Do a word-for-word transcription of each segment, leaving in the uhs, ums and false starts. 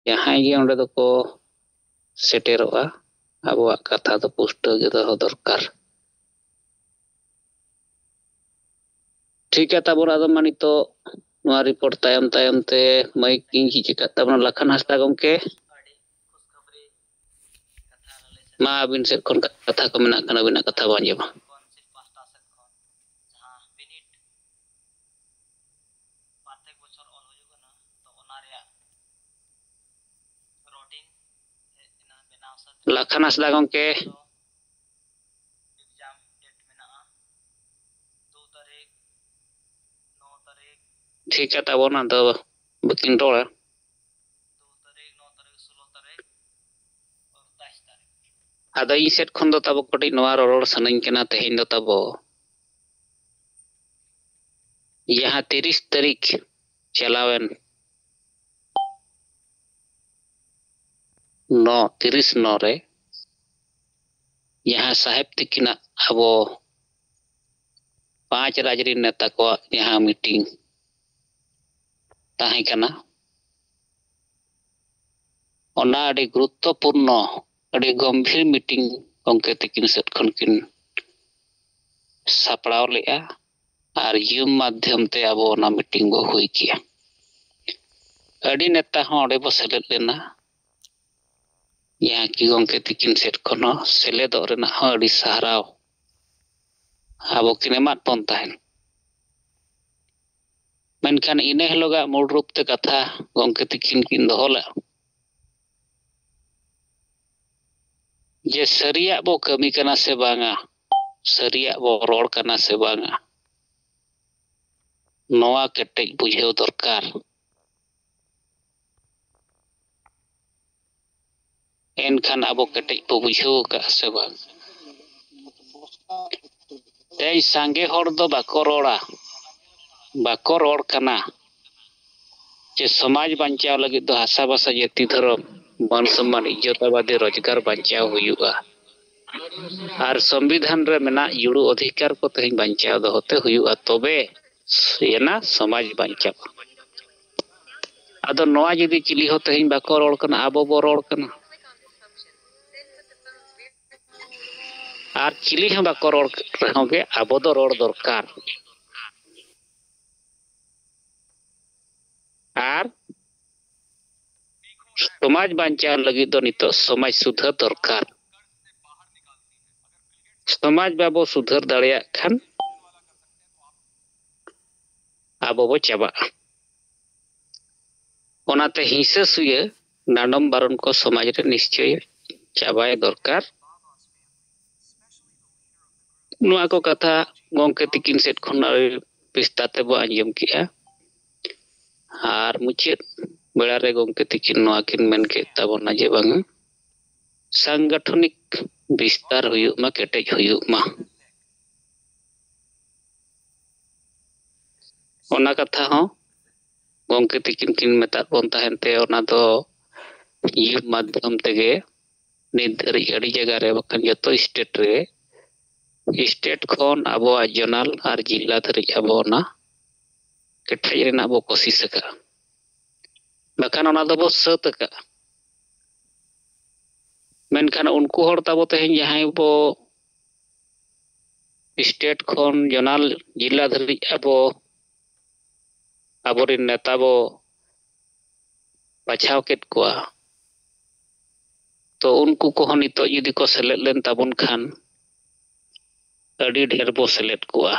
ᱡᱟᱦᱟᱸᱭ ᱜᱮ ᱚᱸᱰᱮ ᱫᱚᱠᱚ ᱥᱮᱴᱮᱨᱚᱜᱼᱟ, ᱟᱵᱚᱣᱟᱜ ᱠᱟᱛᱷᱟ ᱫᱚ ᱯᱩᱥᱴᱟᱹᱣ ᱜᱮ ᱫᱚᱦᱚ ᱫᱚᱨᱠᱟᱨ᱾ ᱴᱷᱤᱠ ᱜᱮᱭᱟ, ᱛᱟᱵᱚᱱ ᱟᱫᱚ ᱢᱟ ᱱᱤᱛᱚᱜ ᱱᱚᱣᱟ ᱨᱤᱯᱳᱨᱴ ᱛᱟᱭᱚᱢ ᱛᱟᱭᱚᱢ ᱛᱮ ᱢᱟᱭᱤᱠ ᱤᱧ ᱡᱷᱤᱡ ᱟᱠᱟᱫ ᱛᱟᱵᱚᱱᱟ᱾ ᱞᱟᱠᱷᱟᱱ ᱦᱟᱸᱥᱫᱟ ᱜᱚᱢᱠᱮ, ᱢᱟ ᱟᱹᱵᱤᱱ ᱥᱮᱫ ᱠᱷᱚᱱ ᱠᱟᱛᱷᱟ ᱠᱚ ᱢᱮᱱᱟᱜ ᱠᱷᱟᱱ ᱟᱹᱵᱤᱱᱟᱜ ᱠᱟᱛᱷᱟ ᱵᱚᱱ ᱟᱸᱡᱚᱢᱟ᱾ ᱞᱟᱠᱷᱟᱱ ᱦᱟᱸᱥᱫᱟ ᱜᱚᱢᱠᱮ᱾ ᱴᱷᱤᱠ ᱜᱮᱭᱟ, ᱛᱟᱵᱚᱱ ᱟᱫᱚ ᱵᱟᱹᱠᱤᱱ ᱨᱚᱲᱟ᱾ ᱟᱫᱚ ᱤᱧ ᱥᱮᱫ ᱠᱷᱚᱱ ᱫᱚ ᱛᱟᱵᱚ ᱠᱟᱹᱴᱤᱡ ᱱᱚᱣᱟ ᱨᱚᱨᱚᱲ ᱥᱟᱱᱟᱧ ᱠᱟᱱᱟ ᱛᱮᱦᱮᱧ ᱫᱚ ᱛᱟᱵᱚ, ᱡᱟᱦᱟᱸ ᱛᱤᱨᱤᱥ ᱛᱟᱹᱨᱤᱠᱷ ᱪᱟᱞᱟᱣᱮᱱ ᱱᱚ, ᱛᱤᱨᱤᱥ ᱱᱚ ᱨᱮ ᱡᱟᱦᱟᱸ ᱥᱟᱦᱮᱵᱽ ᱛᱤᱠᱤᱱᱟᱜ ᱟᱵᱚ ᱯᱟᱸᱪ ᱨᱟᱡᱽ ᱨᱤᱱ ᱱᱮᱛᱟ ᱠᱚᱣᱟᱜ ᱡᱟᱦᱟᱸ ᱢᱤᱴᱤᱝ ᱛᱟᱦᱮᱸ ᱠᱟᱱᱟ, ᱚᱱᱟ ᱟᱹᱰᱤ ᱜᱩᱨᱩᱛᱛᱚᱯᱩᱨᱱᱚ, ᱟᱹᱰᱤ ᱜᱚᱢᱵᱷᱤᱨ ᱢᱤᱴᱤᱝ ᱜᱚᱢᱠᱮ ᱛᱤᱠᱤᱱ ᱥᱮᱫ ᱠᱷᱚᱱ ᱠᱤᱱ ᱥᱟᱯᱲᱟᱣ ᱞᱮᱫᱼᱟ᱾ ᱟᱨ ᱡᱩᱢ ᱢᱟᱫᱽᱫᱷᱚᱢ ᱛᱮ ᱟᱵᱚ ᱚᱱᱟ ᱢᱤᱴᱤᱝ ᱵᱚ ᱦᱩᱭ ᱠᱮᱜᱼᱟ᱾ ᱟᱹᱰᱤ ᱱᱮᱛᱟ ᱦᱚᱸ ᱚᱸᱰᱮ ᱵᱚ ᱥᱮᱞᱮᱫ ᱞᱮᱱᱟ᱾ ᱡᱟᱦᱟᱸ ᱠᱤ ᱜᱚᱢᱠᱮ ᱛᱤᱠᱤᱱ ᱥᱮᱫ ᱠᱷᱚᱱ ᱦᱚᱸ ᱥᱮᱞᱮᱫᱚᱜ ᱨᱮᱱᱟᱜ ᱦᱚᱸ ᱟᱹᱰᱤ ᱥᱟᱨᱦᱟᱣ ᱟᱵᱚ ᱠᱤᱱ ᱮᱢᱟᱫ ᱵᱚᱱ ᱛᱟᱦᱮᱸᱱ᱾ ᱢᱮᱱᱠᱷᱟᱱ ᱤᱱᱟᱹ ᱦᱤᱞᱳᱜᱟᱜ ᱢᱩᱞ ᱨᱩᱯ ᱛᱮ ᱠᱟᱛᱷᱟ ᱜᱚᱢᱠᱮ ᱛᱤᱠᱤᱱ ᱠᱤᱱ ᱫᱚᱦᱚ ᱞᱮᱫᱼᱟ ᱡᱮ ᱥᱟᱹᱨᱤᱭᱟᱜ ᱵᱚ ᱠᱟᱹᱢᱤ ᱠᱟᱱᱟ ᱥᱮ ᱵᱟᱝᱟ, ᱥᱟᱹᱨᱤᱭᱟᱜ ᱵᱚ ᱨᱚᱲ ᱠᱟᱱᱟ ᱥᱮ ᱵᱟᱝᱟ, ᱱᱚᱣᱟ ᱠᱮᱴᱮᱡ ᱵᱩᱡᱷᱟᱹᱣ ᱫᱚᱨᱠᱟᱨ᱾ ᱮᱱᱠᱷᱟᱱ ᱟᱵᱚ ᱠᱮᱴᱮᱡ ᱵᱚ ᱵᱩᱡᱷᱟᱹᱣ ᱟᱠᱟᱫᱼᱟ ᱥᱮ ᱵᱟᱝ? ᱛᱮᱦᱮᱧ ᱥᱟᱸᱜᱮ ᱦᱚᱲ ᱫᱚ ᱵᱟᱠᱚ ᱨᱚᱲᱟ, ᱵᱟᱠᱚ ᱨᱚᱲ ᱠᱟᱱᱟ ᱡᱮ ᱥᱚᱢᱟᱡᱽ ᱵᱟᱧᱪᱟᱣ ᱞᱟᱹᱜᱤᱫ ᱫᱚ ᱦᱟᱥᱟ ᱵᱷᱟᱥᱟ, ᱡᱟᱹᱛᱤ, ᱫᱷᱚᱨᱚᱢ, ᱢᱟᱹᱱ ᱥᱚᱢᱢᱟᱱ, ᱤᱡᱽᱡᱚᱛ ᱟᱵᱟᱫᱤ, ᱨᱳᱡᱽᱜᱟᱨ ᱵᱟᱧᱪᱟᱣ ᱦᱩᱭᱩᱜᱼᱟ᱾ ᱟᱨ ᱥᱚᱝᱵᱤᱫᱷᱟᱱ ᱨᱮ ᱢᱮᱱᱟᱜ ᱡᱩᱲᱩ ᱚᱫᱷᱤᱠᱟᱨ ᱠᱚ ᱛᱮᱦᱮᱧ ᱵᱟᱧᱪᱟᱣ ᱫᱚᱦᱚ ᱛᱮ ᱦᱩᱭᱩᱜᱼᱟ, ᱛᱚᱵᱮ ᱮᱱᱟ ᱥᱚᱢᱟᱡᱽ ᱵᱟᱧᱪᱟᱜᱼᱟ᱾ ᱟᱫᱚ ᱱᱚᱣᱟ ᱡᱩᱫᱤ ᱪᱤᱞᱤ ᱦᱚᱸ ᱛᱮᱦᱮᱧ ᱵᱟᱠᱚ ᱨᱚᱲ ᱠᱟᱱᱟ, ᱟᱵᱚ ᱵᱚ ᱨᱚᱲ ᱠᱟᱱᱟ᱾ ᱟᱨ ᱪᱤᱞᱤ ᱦᱚᱸ ᱵᱟᱠᱚ ᱨᱚᱲ ᱨᱮᱦᱚᱸ ᱜᱮ ᱟᱵᱚ ᱫᱚ ᱨᱚᱲ ᱫᱚᱨᱠᱟᱨ᱾ ᱟᱨ ᱥᱚᱢᱟᱡᱽ ᱵᱟᱧᱪᱟᱣ ᱞᱟᱹᱜᱤᱫ ᱫᱚ ᱱᱤᱛᱚᱜ ᱥᱚᱢᱟᱡᱽ ᱥᱩᱫᱷᱟᱹᱨ ᱫᱚᱨᱠᱟᱨ᱾ ᱥᱚᱢᱟᱡᱽ ᱵᱟᱵᱚ ᱥᱩᱫᱷᱟᱹᱨ ᱫᱟᱲᱮᱭᱟᱜ ᱠᱷᱟᱱ ᱟᱵᱚ ᱵᱚ ᱪᱟᱵᱟᱜᱼᱟ᱾ ᱚᱱᱟᱛᱮ ᱦᱤᱸᱥᱟᱹ ᱥᱩᱭᱟᱹ, ᱰᱟᱸᱰᱚᱢ ᱵᱟᱨᱚᱱ ᱠᱚ ᱥᱚᱢᱟᱡᱽ ᱨᱮ ᱱᱤᱥᱪᱚᱭ ᱪᱟᱵᱟᱭ ᱫᱚᱨᱠᱟᱨ᱾ ᱱᱚᱣᱟ ᱠᱚ ᱠᱟᱛᱷᱟ ᱜᱚᱢᱠᱮ ᱛᱤᱠᱤᱱ ᱥᱮᱫ ᱠᱷᱚᱱ ᱟᱹᱰᱤ ᱵᱤᱥᱛᱟᱨ ᱛᱮᱵᱚ ᱟᱸᱡᱚᱢ ᱠᱮᱜᱼᱟ᱾ ᱟᱨ ᱢᱩᱪᱟᱹᱫ ᱵᱮᱲᱟ ᱨᱮ ᱜᱚᱢᱠᱮ ᱛᱤᱠᱤᱱ ᱱᱚᱣᱟ ᱠᱤᱱ ᱢᱮᱱ ᱠᱮᱫ ᱛᱟᱵᱚᱱᱟ ᱡᱮ ᱵᱟᱝᱟ, ᱥᱟᱝᱜᱚᱴᱷᱚᱱᱤᱠ ᱵᱤᱥᱛᱟᱨ ᱦᱩᱭᱩᱜ ᱢᱟ, ᱠᱮᱴᱮᱡ ᱦᱩᱭᱩᱜ ᱢᱟ᱾ ᱚᱱᱟ ᱠᱟᱛᱷᱟ ᱦᱚᱸ ᱜᱚᱢᱠᱮ ᱛᱤᱠᱤᱱ ᱠᱤᱱ ᱢᱮᱛᱟᱫ ᱵᱚᱱ ᱛᱟᱦᱮᱱ ᱛᱮ, ᱚᱱᱟ ᱫᱚ ᱤᱭᱩ ᱢᱟᱫᱽᱫᱷᱚᱢ ᱛᱮᱜᱮ ᱱᱤᱛ ᱫᱷᱟᱹᱨᱤᱡ ᱟᱹᱰᱤ ᱡᱟᱭᱜᱟ ᱨᱮ, ᱵᱟᱠᱷᱟᱱ ᱡᱚᱛᱚ ᱥᱴᱮᱴ ᱨᱮ, ᱥᱴᱮᱴ ᱠᱷᱚᱱ ᱟᱵᱚᱣᱟᱜ ᱡᱚᱱᱟᱞ ᱟᱨ ᱡᱤᱞᱟ ᱫᱷᱟᱹᱨᱤᱡ ᱟᱵᱚ ᱚᱱᱟ ᱠᱮᱴᱮᱡ ᱨᱮᱱᱟᱜ ᱵᱚ ᱠᱳᱥᱤᱥ ᱟᱠᱟᱫᱼᱟ᱾ ᱵᱟᱠᱷᱟᱱ ᱚᱱᱟ ᱫᱚᱵᱚ ᱥᱟᱹᱛ ᱟᱠᱟᱫᱼᱟ᱾ ᱢᱮᱱᱠᱷᱟᱱ ᱩᱱᱠᱩ ᱦᱚᱲ ᱛᱟᱵᱚ ᱛᱮᱦᱮᱧ ᱡᱟᱦᱟᱸᱭ ᱵᱚ ᱥᱴᱮᱴ ᱠᱷᱚᱱ ᱡᱚᱱᱟᱞ ᱡᱤᱞᱟ ᱫᱷᱟᱹᱨᱤᱡ ᱟᱵᱚ, ᱟᱵᱚᱨᱮᱱ ᱱᱮᱛᱟ ᱵᱚ ᱵᱟᱪᱷᱟᱣ ᱠᱮᱫ ᱠᱚᱣᱟ, ᱛᱚ ᱩᱱᱠᱩ ᱠᱚᱦᱚᱸ ᱱᱤᱛᱚᱜ ᱡᱩᱫᱤ ᱠᱚ ᱥᱮᱞᱮᱫ ᱞᱮᱱ ᱛᱟᱵᱚᱱ ᱠᱷᱟᱱ ᱟᱹᱰᱤ ᱰᱷᱮᱨ ᱵᱚ ᱥᱮᱞᱮᱫ ᱠᱚᱜᱼᱟ᱾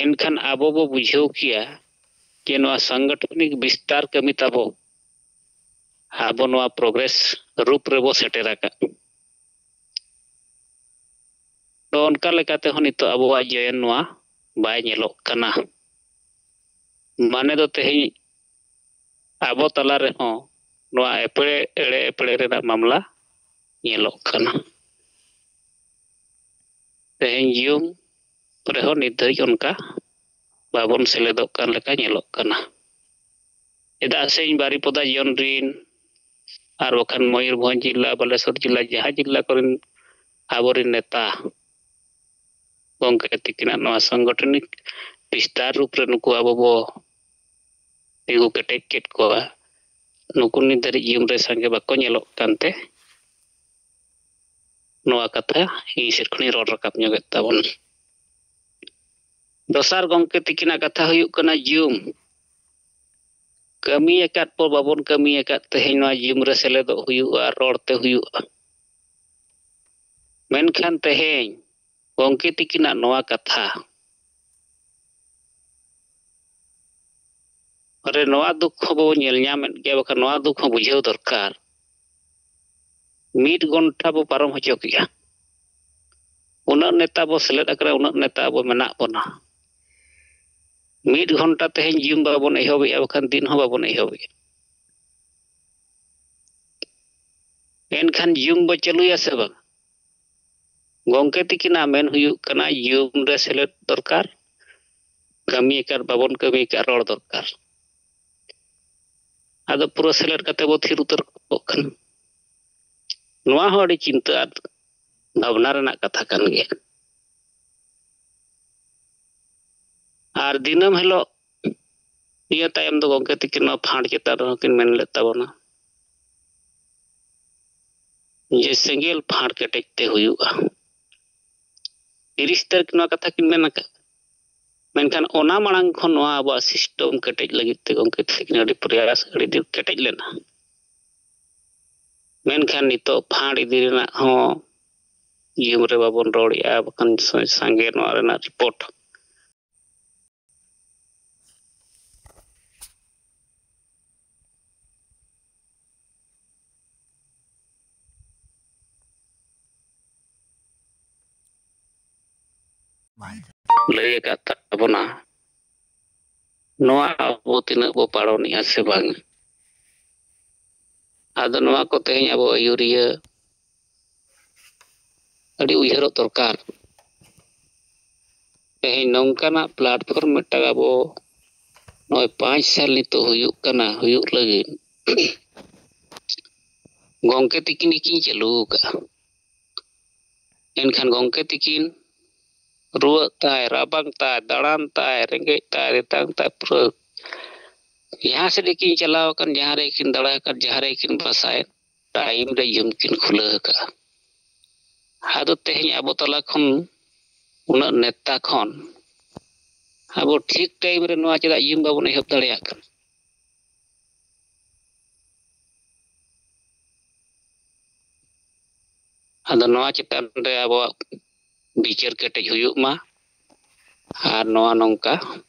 ᱮᱱᱠᱷᱟᱱ ᱟᱵᱚ ᱵᱚ ᱵᱩᱡᱷᱟᱹᱣ ᱠᱮᱭᱟ ᱡᱮ ᱱᱚᱣᱟ ᱥᱟᱝᱜᱚᱴᱷᱚᱱᱤᱠ ᱵᱤᱥᱛᱟᱨ ᱠᱟᱹᱢᱤ ᱛᱟᱵᱚ ᱟᱵᱚ ᱱᱚᱣᱟ ᱯᱨᱚᱜᱽᱨᱮᱥ ᱨᱩᱯ ᱨᱮᱵᱚ ᱥᱮᱴᱮᱨ ᱟᱠᱟᱫ᱾ ᱛᱚ ᱚᱱᱠᱟ ᱞᱮᱠᱟ ᱛᱮᱦᱚᱸ ᱱᱤᱛᱚᱜ ᱟᱵᱚᱣᱟᱜ ᱡᱚᱭᱚᱱ ᱱᱚᱣᱟ ᱵᱟᱭ ᱧᱮᱞᱚᱜ ᱠᱟᱱᱟ᱾ ᱢᱟᱱᱮ ᱫᱚ ᱛᱮᱦᱮᱧ ᱟᱵᱚ ᱛᱟᱞᱟ ᱨᱮᱦᱚᱸ ᱱᱚᱣᱟ ᱮᱯᱲᱮ, ᱮᱲᱮ ᱮᱯᱲᱮ ᱨᱮᱱᱟᱜ ᱢᱟᱢᱞᱟ ᱧᱮᱞᱚᱜ ᱠᱟᱱᱟ᱾ ᱛᱮᱦᱮᱧ ᱡᱤᱭᱚᱱ ᱨᱮᱦᱚᱸ ᱱᱤᱛ ᱫᱷᱟᱹᱨᱤᱡ ᱚᱱᱠᱟ ᱵᱟᱵᱚᱱ ᱥᱮᱞᱮᱫᱚᱜ ᱠᱟᱱ ᱞᱮᱠᱟ ᱧᱮᱞᱚᱜ ᱠᱟᱱᱟ᱾ ᱪᱮᱫᱟᱜ ᱥᱮ ᱤᱧ ᱵᱟᱨᱤᱯᱚᱫᱟ ᱡᱚᱱ ᱨᱤᱱ ᱟᱨ ᱵᱟᱠᱷᱟᱱ ᱢᱚᱭᱩᱨᱵᱷᱚᱸᱡᱽ ᱡᱤᱞᱟ, ᱵᱟᱞᱮᱥᱚᱨ ᱡᱤᱞᱟ, ᱡᱟᱦᱟᱸ ᱡᱤᱞᱟ ᱠᱚᱨᱮᱱ ᱟᱵᱚᱨᱮᱱ ᱱᱮᱛᱟ ᱜᱚᱢᱠᱮ ᱛᱤᱠᱤᱱᱟᱜ ᱱᱚᱣᱟ ᱥᱟᱝᱜᱚᱴᱷᱚᱱᱤᱠ ᱵᱤᱥᱛᱟᱨ ᱨᱩᱯ ᱨᱮ ᱱᱩᱠᱩ ᱟᱵᱚ ᱵᱚ ᱛᱤᱸᱜᱩ ᱠᱮᱴᱮᱡ ᱠᱮᱫ ᱠᱚᱣᱟ᱾ ᱱᱩᱠᱩ ᱱᱤᱛ ᱫᱷᱟᱹᱨᱤᱡ ᱡᱤᱭᱚᱱ ᱨᱮ ᱥᱟᱸᱜᱮ ᱵᱟᱠᱚ ᱧᱮᱞᱚᱜ ᱠᱟᱱᱛᱮ ᱱᱚᱣᱟ ᱠᱟᱛᱷᱟ ᱤᱧ ᱥᱮᱫ ᱠᱷᱚᱱᱤᱧ ᱨᱚᱲ ᱨᱟᱠᱟᱵ ᱧᱚᱜᱮᱫ ᱛᱟᱵᱚᱱᱟ᱾ ᱫᱚᱥᱟᱨ ᱜᱚᱢᱠᱮ ᱛᱤᱠᱤᱱᱟᱜ ᱠᱟᱛᱷᱟ ᱦᱩᱭᱩᱜ ᱠᱟᱱᱟ ᱡᱩᱢ᱾ ᱠᱟᱹᱢᱤ ᱟᱠᱟᱫ ᱯᱚᱨ ᱵᱟᱵᱚᱱ ᱠᱟᱹᱢᱤ ᱟᱠᱟᱫ, ᱛᱮᱦᱮᱧ ᱱᱚᱣᱟ ᱡᱩᱢ ᱨᱮ ᱥᱮᱞᱮᱫᱚᱜ ᱦᱩᱭᱩᱜᱼᱟ, ᱨᱚᱲ ᱛᱮ ᱦᱩᱭᱩᱜᱼᱟ᱾ ᱢᱮᱱᱠᱷᱟᱱ ᱛᱮᱦᱮᱧ ᱜᱚᱢᱠᱮ ᱛᱤᱠᱤᱱᱟᱜ ᱱᱚᱣᱟ ᱠᱟᱛᱷᱟ ᱨᱮ ᱱᱚᱣᱟ ᱫᱩᱠ ᱦᱚᱸ ᱵᱚ ᱧᱮᱞ ᱧᱟᱢᱮᱫ ᱜᱮᱭᱟ, ᱵᱟᱠᱷᱟᱱ ᱱᱚᱣᱟ ᱫᱩᱠ ᱦᱚᱸ ᱵᱩᱡᱷᱟᱹᱣ ᱫᱚᱨᱠᱟᱨ᱾ ᱢᱤᱫ ᱜᱷᱚᱱᱴᱟ ᱵᱚ ᱯᱟᱨᱚᱢ ᱦᱚᱪᱚ ᱠᱮᱜᱼᱟ, ᱩᱱᱟᱹᱜ ᱱᱮᱛᱟ ᱵᱚ ᱥᱮᱞᱮᱫ ᱟᱠᱟᱱᱟ, ᱩᱱᱟᱹᱜ ᱱᱮᱛᱟ ᱟᱵᱚ ᱢᱮᱱᱟᱜ ᱵᱚᱱᱟ᱾ ᱢᱤᱫ ᱜᱷᱚᱱᱴᱟ ᱛᱮᱦᱮᱧ ᱡᱤᱢ ᱵᱟᱵᱚᱱ ᱮᱦᱚᱵᱮᱜᱼᱟ, ᱵᱟᱠᱷᱟᱱ ᱫᱤᱱ ᱦᱚᱸ ᱵᱟᱵᱚᱱ ᱮᱦᱚᱵᱮᱜᱼᱟ᱾ ᱮᱱᱠᱷᱟᱱ ᱡᱤᱢ ᱵᱚ ᱪᱟᱹᱞᱩᱭᱟ ᱥᱮ ᱵᱟᱝ? ᱜᱚᱢᱠᱮ ᱛᱤᱠᱤᱱᱟᱜ ᱢᱮᱱ ᱦᱩᱭᱩᱜ ᱠᱟᱱᱟ, ᱡᱤᱢ ᱨᱮ ᱥᱮᱞᱮᱫ ᱫᱚᱨᱠᱟᱨ, ᱠᱟᱹᱢᱤ ᱟᱠᱟᱫ ᱵᱟᱵᱚᱱ ᱠᱟᱹᱢᱤ ᱟᱠᱟᱫ ᱨᱚᱲ ᱫᱚᱨᱠᱟᱨ᱾ ᱟᱫᱚ ᱯᱩᱨᱟᱹ ᱥᱮᱞᱮᱫ ᱠᱟᱛᱮ ᱵᱚ ᱛᱷᱤᱨ ᱩᱛᱟᱹᱨ ᱠᱚᱜ ᱠᱟᱱᱟ᱾ ᱱᱚᱣᱟ ᱦᱚᱸ ᱟᱹᱰᱤ ᱪᱤᱱᱛᱟᱹ ᱟᱨ ᱵᱷᱟᱵᱽᱱᱟ ᱨᱮᱱᱟᱜ ᱠᱟᱛᱷᱟ ᱠᱟᱱ ᱜᱮᱭᱟ᱾ ᱟᱨ ᱫᱤᱱᱟᱹᱢ ᱦᱤᱞᱳᱜ ᱱᱤᱭᱟᱹ ᱛᱟᱭᱚᱢ ᱫᱚ ᱜᱚᱢᱠᱮ ᱛᱤᱠᱤᱱ ᱱᱚᱣᱟ ᱯᱷᱟᱸᱰ ᱪᱮᱛᱟᱱ ᱨᱮᱦᱚᱸ ᱠᱤᱱ ᱢᱮᱱ ᱞᱮᱫ ᱛᱟᱵᱚᱱᱟ ᱡᱮ ᱥᱮᱸᱜᱮᱞ ᱯᱷᱟᱸᱰ ᱠᱮᱴᱮᱡ ᱛᱮ ᱦᱩᱭᱩᱜᱼᱟ᱾ ᱛᱤᱨᱤᱥ ᱛᱟᱹᱨᱤᱠᱷ ᱱᱚᱣᱟ ᱠᱟᱛᱷᱟ ᱠᱤᱱ ᱢᱮᱱ ᱟᱠᱟᱫ᱾ ᱢᱮᱱᱠᱷᱟᱱ ᱚᱱᱟ ᱢᱟᱲᱟᱝ ᱠᱷᱚᱱ ᱱᱚᱣᱟ ᱟᱵᱚᱣᱟᱜ ᱥᱤᱥᱴᱮᱢ ᱠᱮᱴᱮᱡ ᱞᱟᱹᱜᱤᱫ ᱛᱮ ᱜᱚᱢᱠᱮ ᱛᱤᱠᱤᱱ ᱟᱹᱰᱤ ᱯᱨᱚᱭᱟᱥ, ᱟᱹᱰᱤ ᱫᱤᱱ ᱠᱮᱴᱮᱡ ᱞᱮᱱᱟ᱾ ᱢᱮᱱᱠᱷᱟᱱ ᱱᱤᱛᱚᱜ ᱯᱷᱟᱸᱰ ᱤᱫᱤ ᱨᱮᱱᱟᱜ ᱦᱚᱸ ᱡᱤᱭᱚᱱ ᱨᱮ ᱵᱟᱵᱚᱱ ᱨᱚᱲᱮᱜᱼᱟ, ᱵᱟᱠᱷᱟᱱ ᱥᱟᱸᱜᱮ ᱱᱚᱣᱟ ᱨᱮᱱᱟᱜ ᱨᱤᱯᱳᱨᱴ᱾ ᱞᱟᱹᱭ ᱟᱠᱟᱫ ᱛᱟᱵᱚᱱᱟ, ᱱᱚᱣᱟ ᱟᱵᱚ ᱛᱤᱱᱟᱹᱜ ᱵᱚ ᱯᱟᱞᱚᱱᱮᱜᱼᱟ ᱥᱮ ᱵᱟᱝ᱾ ᱟᱫᱚ ᱱᱚᱣᱟ ᱠᱚ ᱛᱮᱦᱮᱧ ᱟᱵᱚ ᱟᱹᱭᱩᱨᱤᱭᱟᱹ ᱟᱹᱰᱤ ᱩᱭᱦᱟᱹᱨᱚᱜ ᱫᱚᱨᱠᱟᱨ᱾ ᱛᱮᱦᱮᱧ ᱱᱚᱝᱠᱟᱱᱟᱜ ᱯᱞᱟᱴᱯᱷᱚᱨᱢ ᱢᱤᱫᱴᱟᱝ ᱟᱵᱚ ᱱᱚᱜᱼᱚᱭ ᱯᱟᱸᱪ ᱥᱟᱞ ᱱᱤᱛᱚᱜ ᱦᱩᱭᱩᱜ ᱠᱟᱱᱟ, ᱦᱩᱭᱩᱜ ᱞᱟᱹᱜᱤᱫ ᱜᱚᱢᱠᱮ ᱛᱤᱠᱤᱱ ᱜᱮᱠᱤᱱ ᱪᱟᱹᱞᱩ ᱟᱠᱟᱫᱼᱟ᱾ ᱮᱱᱠᱷᱟᱱ ᱜᱚᱢᱠᱮ ᱛᱤᱠᱤᱱ ᱨᱩᱣᱟᱹᱜ ᱛᱟᱭ, ᱨᱟᱵᱟᱝ ᱛᱟᱭ, ᱫᱟᱬᱟᱱ ᱛᱟᱭ, ᱨᱮᱸᱜᱮᱡ ᱛᱟᱭ, ᱨᱮᱛᱟᱝ ᱛᱟᱭ, ᱯᱩᱨᱟᱹ ᱡᱟᱦᱟᱸ ᱥᱮᱫ ᱜᱮᱠᱤᱱ ᱪᱟᱞᱟᱣ ᱟᱠᱟᱱ, ᱡᱟᱦᱟᱸ ᱨᱮᱠᱤᱱ ᱫᱟᱬᱟ ᱟᱠᱟᱫ, ᱡᱟᱦᱟᱸ ᱨᱮᱠᱤᱱ ᱵᱟᱥᱟᱭᱮᱱ, ᱴᱟᱭᱤᱢ ᱨᱮ ᱡᱩᱢ ᱠᱤᱱ ᱠᱷᱩᱞᱟᱹᱣ ᱟᱠᱟᱫᱼᱟ᱾ ᱟᱫᱚ ᱛᱮᱦᱮᱧ ᱟᱵᱚ ᱛᱟᱞᱟ ᱠᱷᱚᱱ ᱩᱱᱟᱹᱜ ᱱᱮᱛᱟ ᱠᱷᱚᱱ ᱟᱵᱚ ᱴᱷᱤᱠ ᱴᱟᱭᱤᱢ ᱨᱮ ᱱᱚᱣᱟ ᱪᱮᱫᱟᱜ ᱡᱩᱢ ᱵᱟᱵᱚᱱ ᱮᱦᱚᱵ ᱫᱟᱲᱮᱭᱟᱜ ᱠᱟᱱᱟ? ᱟᱫᱚ ᱱᱚᱣᱟ ᱪᱮᱛᱟᱱ ᱨᱮ ᱟᱵᱚᱣᱟᱜ ᱵᱤᱪᱟᱹᱨ ᱠᱮᱴᱮᱡ ᱦᱩᱭᱩᱜ ᱢᱟ ᱟᱨ ᱱᱚᱣᱟ ᱱᱚᱝᱠᱟ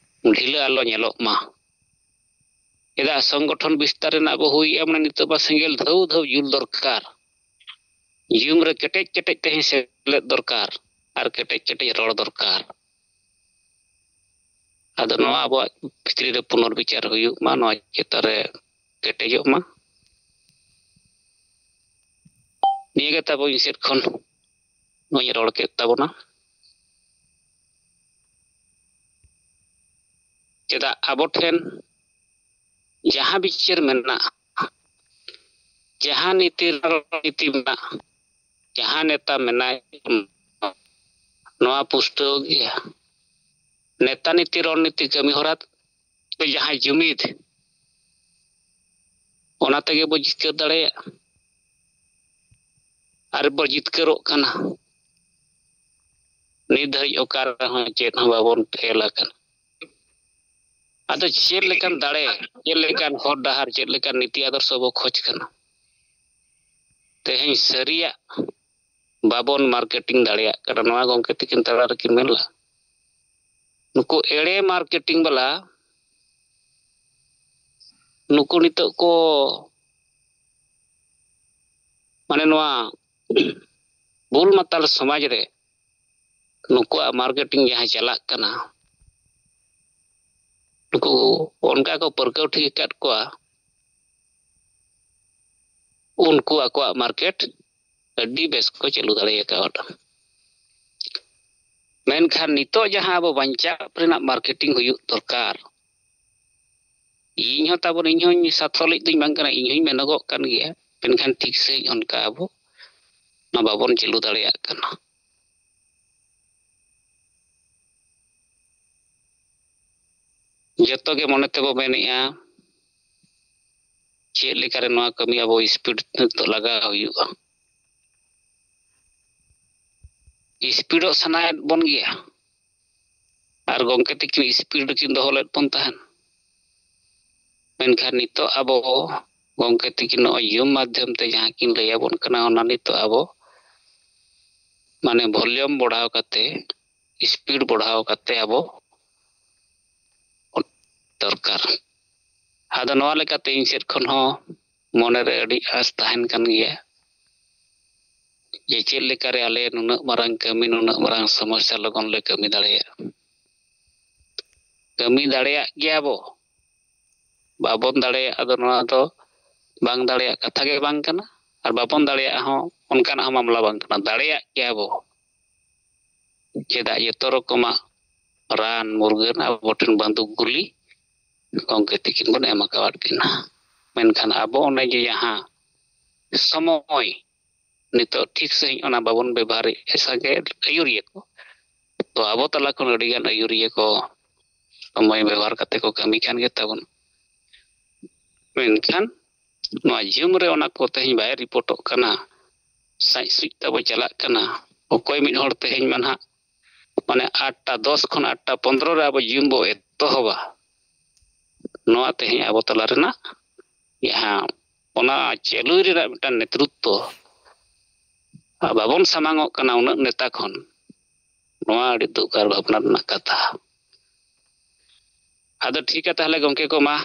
ᱰᱷᱤᱞᱟᱹ ᱟᱞᱚ ᱧᱮᱞᱚᱜ ᱢᱟ᱾ ᱪᱮᱫᱟᱜ ᱥᱚᱝᱜᱚᱴᱷᱚᱱ ᱵᱤᱥᱛᱟᱨ ᱨᱮᱱᱟᱜ ᱵᱚ ᱦᱩᱭᱮᱜᱼᱟ, ᱢᱟᱱᱮ ᱱᱤᱛᱚᱜ ᱢᱟ ᱥᱮᱸᱜᱮᱞ ᱫᱷᱟᱹᱣ ᱫᱷᱟᱹᱣ ᱡᱩᱞ ᱫᱚᱨᱠᱟᱨ, ᱡᱩᱢ ᱨᱮ ᱠᱮᱴᱮᱡ ᱠᱮᱴᱮᱡ ᱛᱮᱦᱮᱧ ᱥᱮᱞᱮᱫ ᱫᱚᱨᱠᱟᱨ ᱟᱨ ᱠᱮᱴᱮᱡ ᱠᱮᱴᱮᱡ ᱨᱚᱲ ᱫᱚᱨᱠᱟᱨ᱾ ᱟᱫᱚ ᱱᱚᱣᱟ ᱟᱵᱚᱣᱟᱜ ᱵᱷᱤᱛᱨᱤ ᱨᱮ ᱯᱩᱱᱚᱨᱵᱤᱪᱟᱨ ᱦᱩᱭᱩᱜ ᱢᱟ, ᱱᱚᱣᱟ ᱪᱮᱛᱟᱱ ᱨᱮ ᱠᱮᱴᱮᱡᱚᱜ ᱢᱟ᱾ ᱱᱤᱭᱟᱹ ᱜᱮ ᱛᱟᱵᱚ ᱤᱧ ᱥᱮᱫ ᱠᱷᱚᱱ ᱱᱚᱣᱟᱧ ᱨᱚᱲ ᱠᱮᱫ ᱛᱟᱵᱚᱱᱟ᱾ ᱪᱮᱫᱟᱜ ᱟᱵᱚ ᱴᱷᱮᱱ ᱡᱟᱦᱟᱸ ᱵᱤᱪᱟᱹᱨ ᱢᱮᱱᱟᱜᱼᱟ, ᱡᱟᱦᱟᱸ ᱱᱤᱛᱤ ᱨᱚᱬᱱᱤᱛᱤ ᱢᱮᱱᱟᱜᱼᱟ, ᱡᱟᱦᱟᱸ ᱱᱮᱛᱟ ᱢᱮᱱᱟᱭ, ᱱᱚᱣᱟ ᱯᱩᱥᱴᱟᱹᱣ ᱜᱮᱭᱟ᱾ ᱱᱮᱛᱟ ᱱᱤᱛᱤ ᱨᱚᱬᱱᱤᱛᱤ ᱠᱟᱹᱢᱤ ᱦᱚᱨᱟ ᱛᱮ ᱡᱟᱦᱟᱸᱭ ᱡᱩᱢᱤᱫ, ᱚᱱᱟ ᱛᱮᱜᱮ ᱵᱚ ᱡᱤᱛᱠᱟᱹᱨ ᱫᱟᱲᱮᱭᱟᱜᱼᱟ᱾ ᱟᱨ ᱵᱚ ᱡᱤᱛᱠᱟᱹᱨᱚᱜ ᱠᱟᱱᱟ᱾ ᱱᱤᱛ ᱫᱷᱟᱹᱨᱤᱡ ᱚᱠᱟ ᱨᱮᱦᱚᱸ ᱪᱮᱫ ᱦᱚᱸ ᱵᱟᱵᱚᱱ ᱯᱷᱮᱞ ᱟᱠᱟᱱᱟ᱾ ᱟᱫᱚ ᱪᱮᱫ ᱞᱮᱠᱟᱱ ᱫᱟᱲᱮ, ᱪᱮᱫ ᱞᱮᱠᱟᱱ ᱦᱚᱨ ᱰᱟᱦᱟᱨ, ᱪᱮᱫ ᱞᱮᱠᱟᱱ ᱱᱤᱛᱤ ᱟᱫᱚᱨᱥᱚ ᱵᱚ ᱠᱷᱚᱡᱽ ᱠᱟᱱᱟ? ᱛᱮᱦᱮᱧ ᱥᱟᱹᱨᱤᱭᱟᱜ ᱵᱟᱵᱚᱱ ᱢᱟᱨᱠᱮᱴᱤᱝ ᱫᱟᱲᱮᱭᱟᱜ ᱠᱟᱱᱟ, ᱱᱚᱣᱟ ᱜᱚᱢᱠᱮ ᱛᱤᱠᱤᱱ ᱛᱟᱞᱟ ᱨᱮᱠᱤᱱ ᱢᱮᱱ ᱞᱮᱫᱼᱟ᱾ ᱱᱩᱠᱩ ᱮᱲᱮ ᱢᱟᱨᱠᱮᱴᱤᱝ ᱵᱟᱞᱟ, ᱱᱩᱠᱩ ᱱᱤᱛᱚᱜ ᱠᱚ, ᱢᱟᱱᱮ, ᱱᱚᱣᱟ ᱵᱩᱞ ᱢᱟᱛᱟᱞ ᱥᱚᱢᱟᱡᱽ ᱨᱮ ᱱᱩᱠᱩᱣᱟᱜ ᱢᱟᱨᱠᱮᱴᱤᱝ ᱡᱟᱦᱟᱸ ᱪᱟᱞᱟᱜ ᱠᱟᱱᱟ, ᱱᱩᱠᱩ ᱚᱱᱠᱟ ᱠᱚ ᱯᱟᱹᱨᱠᱟᱹᱣ ᱴᱷᱤᱠ ᱟᱠᱟᱫ ᱠᱚᱣᱟ, ᱩᱱᱠᱩ ᱟᱠᱚᱣᱟᱜ ᱢᱟᱨᱠᱮᱴ ᱟᱹᱰᱤ ᱵᱮᱥ ᱠᱚ ᱪᱟᱹᱞᱩ ᱫᱟᱲᱮ ᱟᱠᱟᱣᱫᱟ᱾ ᱢᱮᱱᱠᱷᱟᱱ ᱱᱤᱛᱚᱜ ᱡᱟᱦᱟᱸ ᱟᱵᱚ ᱵᱟᱧᱪᱟᱣ ᱨᱮᱱᱟᱜ ᱢᱟᱨᱠᱮᱴᱤᱝ ᱦᱩᱭᱩᱜ ᱫᱚᱨᱠᱟᱨ, ᱤᱧ ᱦᱚᱸ ᱛᱟᱵᱚᱱ, ᱤᱧ ᱦᱚᱸᱧ ᱥᱟᱛᱷᱚᱞᱤᱡ ᱫᱚᱧ ᱵᱟᱝ ᱠᱟᱱᱟ, ᱤᱧ ᱦᱚᱸᱧ ᱢᱮᱱᱚᱜᱚᱜ ᱠᱟᱱ ᱜᱮᱭᱟ, ᱢᱮᱱᱠᱷᱟᱱ ᱴᱷᱤᱠ ᱥᱟᱺᱦᱤᱡ ᱚᱱᱠᱟ ᱟᱵᱚ ᱚᱱᱟ ᱵᱟᱵᱚᱱ ᱪᱟᱹᱞᱩ ᱫᱟᱲᱮᱭᱟᱜ ᱠᱟᱱᱟ᱾ ᱡᱚᱛᱚ ᱜᱮ ᱢᱚᱱᱮ ᱛᱮᱵᱚ ᱢᱮᱱᱮᱜᱼᱟ, ᱪᱮᱫ ᱞᱮᱠᱟᱨᱮ ᱱᱚᱣᱟ ᱠᱟᱹᱢᱤ ᱟᱵᱚ ᱥᱯᱤᱰ ᱱᱤᱛᱚᱜ ᱞᱟᱜᱟᱣ ᱦᱩᱭᱩᱜᱼᱟ᱾ ᱥᱯᱤᱰᱚᱜ ᱥᱟᱱᱟᱭᱮᱫ ᱵᱚᱱ ᱜᱮᱭᱟ, ᱟᱨ ᱜᱚᱢᱠᱮ ᱛᱤᱠᱤᱱ ᱥᱯᱤᱰ ᱨᱮᱠᱤᱱ ᱫᱚᱦᱚ ᱞᱮᱫ ᱵᱚᱱ ᱛᱟᱦᱮᱱ᱾ ᱢᱮᱱᱠᱷᱟᱱ ᱱᱤᱛᱚᱜ ᱟᱵᱚ ᱜᱚᱢᱠᱮ ᱛᱤᱠᱤᱱ ᱱᱚᱜᱼᱚᱭ ᱡᱩᱢ ᱢᱟᱫᱽᱫᱷᱚᱢ ᱛᱮ ᱡᱟᱦᱟᱸ ᱠᱤᱱ ᱞᱟᱹᱭ ᱟᱵᱚᱱ ᱠᱟᱱᱟ, ᱚᱱᱟ ᱱᱤᱛᱚᱜ ᱟᱵᱚ ᱢᱟᱱᱮ ᱵᱷᱚᱞᱤᱭᱩᱢ ᱵᱚᱲᱦᱟᱣ ᱠᱟᱛᱮ, ᱥᱯᱤᱰ ᱵᱚᱲᱦᱟᱣ ᱠᱟᱛᱮ ᱟᱵᱚ ᱫᱚᱨᱠᱟᱨ᱾ ᱟᱫᱚ ᱱᱚᱣᱟ ᱞᱮᱠᱟᱛᱮ ᱤᱧ ᱥᱮᱫ ᱠᱷᱚᱱ ᱦᱚᱸ ᱢᱚᱱᱮᱨᱮ ᱟᱹᱰᱤ ᱟᱸᱥ ᱛᱟᱦᱮᱱ ᱠᱟᱱ ᱜᱮᱭᱟ ᱡᱮ ᱪᱮᱫ ᱞᱮᱠᱟᱨᱮ ᱟᱞᱮ ᱱᱩᱱᱟᱹᱜ ᱢᱟᱨᱟᱝ ᱠᱟᱹᱢᱤ, ᱱᱩᱱᱟᱹᱜ ᱢᱟᱨᱟᱝ ᱥᱚᱢᱚᱥᱥᱟ ᱞᱚᱜᱚᱱ ᱞᱮ ᱠᱟᱹᱢᱤ ᱫᱟᱲᱮᱭᱟᱜᱼᱟ᱾ ᱠᱟᱹᱢᱤ ᱫᱟᱲᱮᱭᱟᱜ ᱜᱮᱭᱟ ᱵᱚ, ᱵᱟᱵᱚᱱ ᱫᱟᱲᱮᱭᱟᱜᱼᱟ ᱫᱚ ᱱᱚᱣᱟ ᱫᱚ ᱵᱟᱝ ᱫᱟᱲᱮᱭᱟᱜ ᱠᱟᱛᱷᱟ ᱜᱮ ᱵᱟᱝ ᱠᱟᱱᱟ, ᱟᱨ ᱵᱟᱵᱚᱱ ᱫᱟᱲᱮᱭᱟᱜᱼᱟ ᱦᱚᱸ ᱚᱱᱠᱟᱱᱟᱜ ᱦᱚᱸ ᱢᱟᱢᱞᱟ ᱵᱟᱝ ᱠᱟᱱᱟ᱾ ᱫᱟᱲᱮᱭᱟᱜ ᱜᱮᱭᱟ ᱵᱚ, ᱪᱮᱫᱟᱜ ᱡᱚᱛᱚ ᱨᱚᱠᱚᱢᱟᱜ ᱨᱟᱱ ᱢᱩᱨᱜᱟᱹᱱ ᱟᱵᱚ ᱴᱷᱮᱱ ᱵᱟᱱᱫᱩᱠ ᱜᱩᱞᱤ ᱜᱚᱢᱠᱮ ᱛᱤᱠᱤᱱ ᱵᱚᱱ ᱮᱢ ᱟᱠᱟᱣᱟᱫ ᱠᱤᱱᱟ᱾ ᱢᱮᱱᱠᱷᱟᱱ ᱟᱵᱚ ᱚᱱᱮ ᱡᱮ ᱡᱟᱦᱟᱸ ᱥᱚᱢᱚᱭ ᱱᱤᱛᱚᱜ ᱴᱷᱤᱠ ᱥᱟᱺᱦᱤᱡ ᱚᱱᱟ ᱵᱟᱵᱚᱱ ᱵᱮᱵᱚᱦᱟᱨᱮᱫ ᱥᱟᱸᱜᱮ ᱟᱹᱭᱩᱨᱤᱭᱟᱹ ᱠᱚ, ᱛᱚ ᱟᱵᱚ ᱛᱟᱞᱟ ᱠᱷᱚᱱ ᱟᱹᱰᱤᱜᱟᱱ ᱟᱹᱭᱩᱨᱤᱭᱟᱹ ᱠᱚ ᱥᱚᱢᱚᱭ ᱵᱮᱵᱚᱦᱟᱨ ᱠᱟᱛᱮ ᱠᱚ ᱠᱟᱹᱢᱤ ᱠᱟᱱ ᱜᱮᱛᱟᱵᱚᱱ᱾ ᱢᱮᱱᱠᱷᱟᱱ ᱱᱚᱣᱟ ᱡᱩᱢ ᱨᱮ ᱚᱱᱟ ᱠᱚ ᱛᱮᱦᱮᱧ ᱵᱟᱭ ᱨᱤᱯᱳᱨᱴᱚᱜ ᱠᱟᱱᱟ, ᱥᱟᱡ ᱥᱩᱡ ᱛᱟᱵᱚ ᱪᱟᱞᱟᱜ ᱠᱟᱱᱟ᱾ ᱚᱠᱚᱭ ᱢᱤᱫ ᱦᱚᱲ ᱛᱮᱦᱮᱧ ᱢᱟ ᱱᱟᱦᱟᱜ ᱢᱟᱱᱮ ᱟᱴᱴᱟ ᱫᱚᱥ ᱠᱷᱚᱱ ᱟᱴᱴᱟ ᱯᱚᱱᱨᱚ ᱨᱮ ᱟᱵᱚ ᱡᱩᱢ ᱵᱚ ᱮᱛᱚᱦᱚᱵᱟ᱾ ᱱᱚᱣᱟ ᱛᱮᱦᱮᱧ ᱟᱵᱚ ᱛᱟᱞᱟ ᱨᱮᱱᱟᱜ ᱡᱟᱦᱟᱸ ᱚᱱᱟ ᱪᱟᱹᱞᱩᱭ ᱨᱮᱱᱟᱜ ᱢᱤᱫᱴᱟᱝ ᱱᱮᱛᱨᱩᱛᱛᱚ ᱵᱟᱵᱚᱱ ᱥᱟᱢᱟᱝᱚᱜ ᱠᱟᱱᱟ ᱩᱱᱟᱹᱜ ᱱᱮᱛᱟ ᱠᱷᱚᱱ, ᱱᱚᱣᱟ ᱟᱹᱰᱤ ᱫᱩᱠ ᱟᱨ ᱵᱷᱟᱵᱽᱱᱟ ᱨᱮᱱᱟᱜ ᱠᱟᱛᱷᱟ᱾ ᱟᱫᱚ ᱴᱷᱤᱠᱟ ᱛᱟᱦᱚᱞᱮ ᱜᱚᱢᱠᱮ ᱠᱚ, ᱢᱟ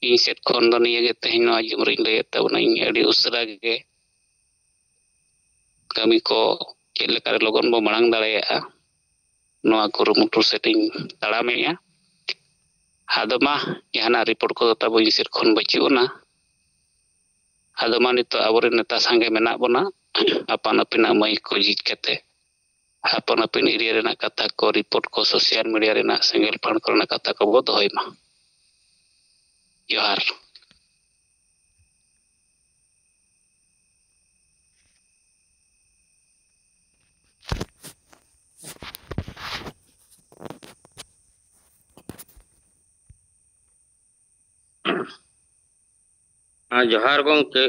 ᱤᱧ ᱥᱮᱫ ᱠᱷᱚᱱ ᱫᱚ ᱱᱤᱭᱟᱹ ᱜᱮ ᱛᱮᱦᱮᱧ ᱱᱚᱣᱟ ᱡᱩᱢ ᱨᱤᱧ ᱞᱟᱹᱭᱮᱫ ᱛᱟᱵᱚᱱᱟ᱾ ᱤᱧ ᱟᱹᱰᱤ ᱩᱥᱟᱹᱨᱟ ᱜᱮ ᱠᱟᱹᱢᱤ ᱠᱚ ᱪᱮᱫ ᱞᱮᱠᱟᱨᱮ ᱞᱚᱜᱚᱱ ᱵᱚ ᱢᱟᱲᱟᱝ ᱫᱟᱲᱮᱭᱟᱜᱼᱟ, ᱱᱚᱣᱟ ᱠᱩᱨᱩᱢᱩᱴᱩ ᱥᱮᱫ ᱤᱧ ᱛᱟᱲᱟᱢᱮᱜᱼᱟ᱾ ᱟᱫᱚ ᱢᱟ, ᱡᱟᱦᱟᱱᱟᱜ ᱨᱤᱯᱳᱨᱴ ᱠᱚᱫᱚ ᱛᱟᱵᱚ ᱤᱧ ᱥᱮᱫ ᱠᱷᱚᱱ ᱵᱟᱹᱪᱩᱜ ᱟᱱᱟ᱾ ᱟᱫᱚ ᱢᱟ, ᱱᱤᱛᱚᱜ ᱟᱵᱚᱨᱮᱱ ᱱᱮᱛᱟ ᱥᱟᱸᱜᱮ ᱢᱮᱱᱟᱜ ᱵᱚᱱᱟ, ᱟᱯᱟᱱ ᱟᱹᱯᱤᱱᱟᱜ ᱢᱟᱹᱭᱤᱠ ᱠᱚ ᱡᱷᱤᱡ ᱠᱟᱛᱮ ᱟᱯᱟᱱ ᱟᱹᱯᱤᱱ ᱮᱨᱤᱭᱟ ᱨᱮᱱᱟᱜ ᱠᱟᱛᱷᱟ ᱠᱚ, ᱨᱤᱯᱳᱨᱴ ᱠᱚ, ᱥᱳᱥᱟᱞ ᱢᱤᱰᱤᱭᱟ ᱨᱮᱱᱟᱜ ᱥᱮᱸᱜᱮᱞ ᱯᱷᱟᱹᱲ ᱠᱚᱨᱮᱱᱟᱜ ᱠᱟᱛᱷᱟ ᱠᱚᱵᱚ ᱫᱚᱦᱚᱭ ᱢᱟ᱾ ᱡᱚᱦᱟᱨ᱾ ᱦᱮᱸ, ᱡᱚᱦᱟᱨ ᱜᱚᱢᱠᱮ᱾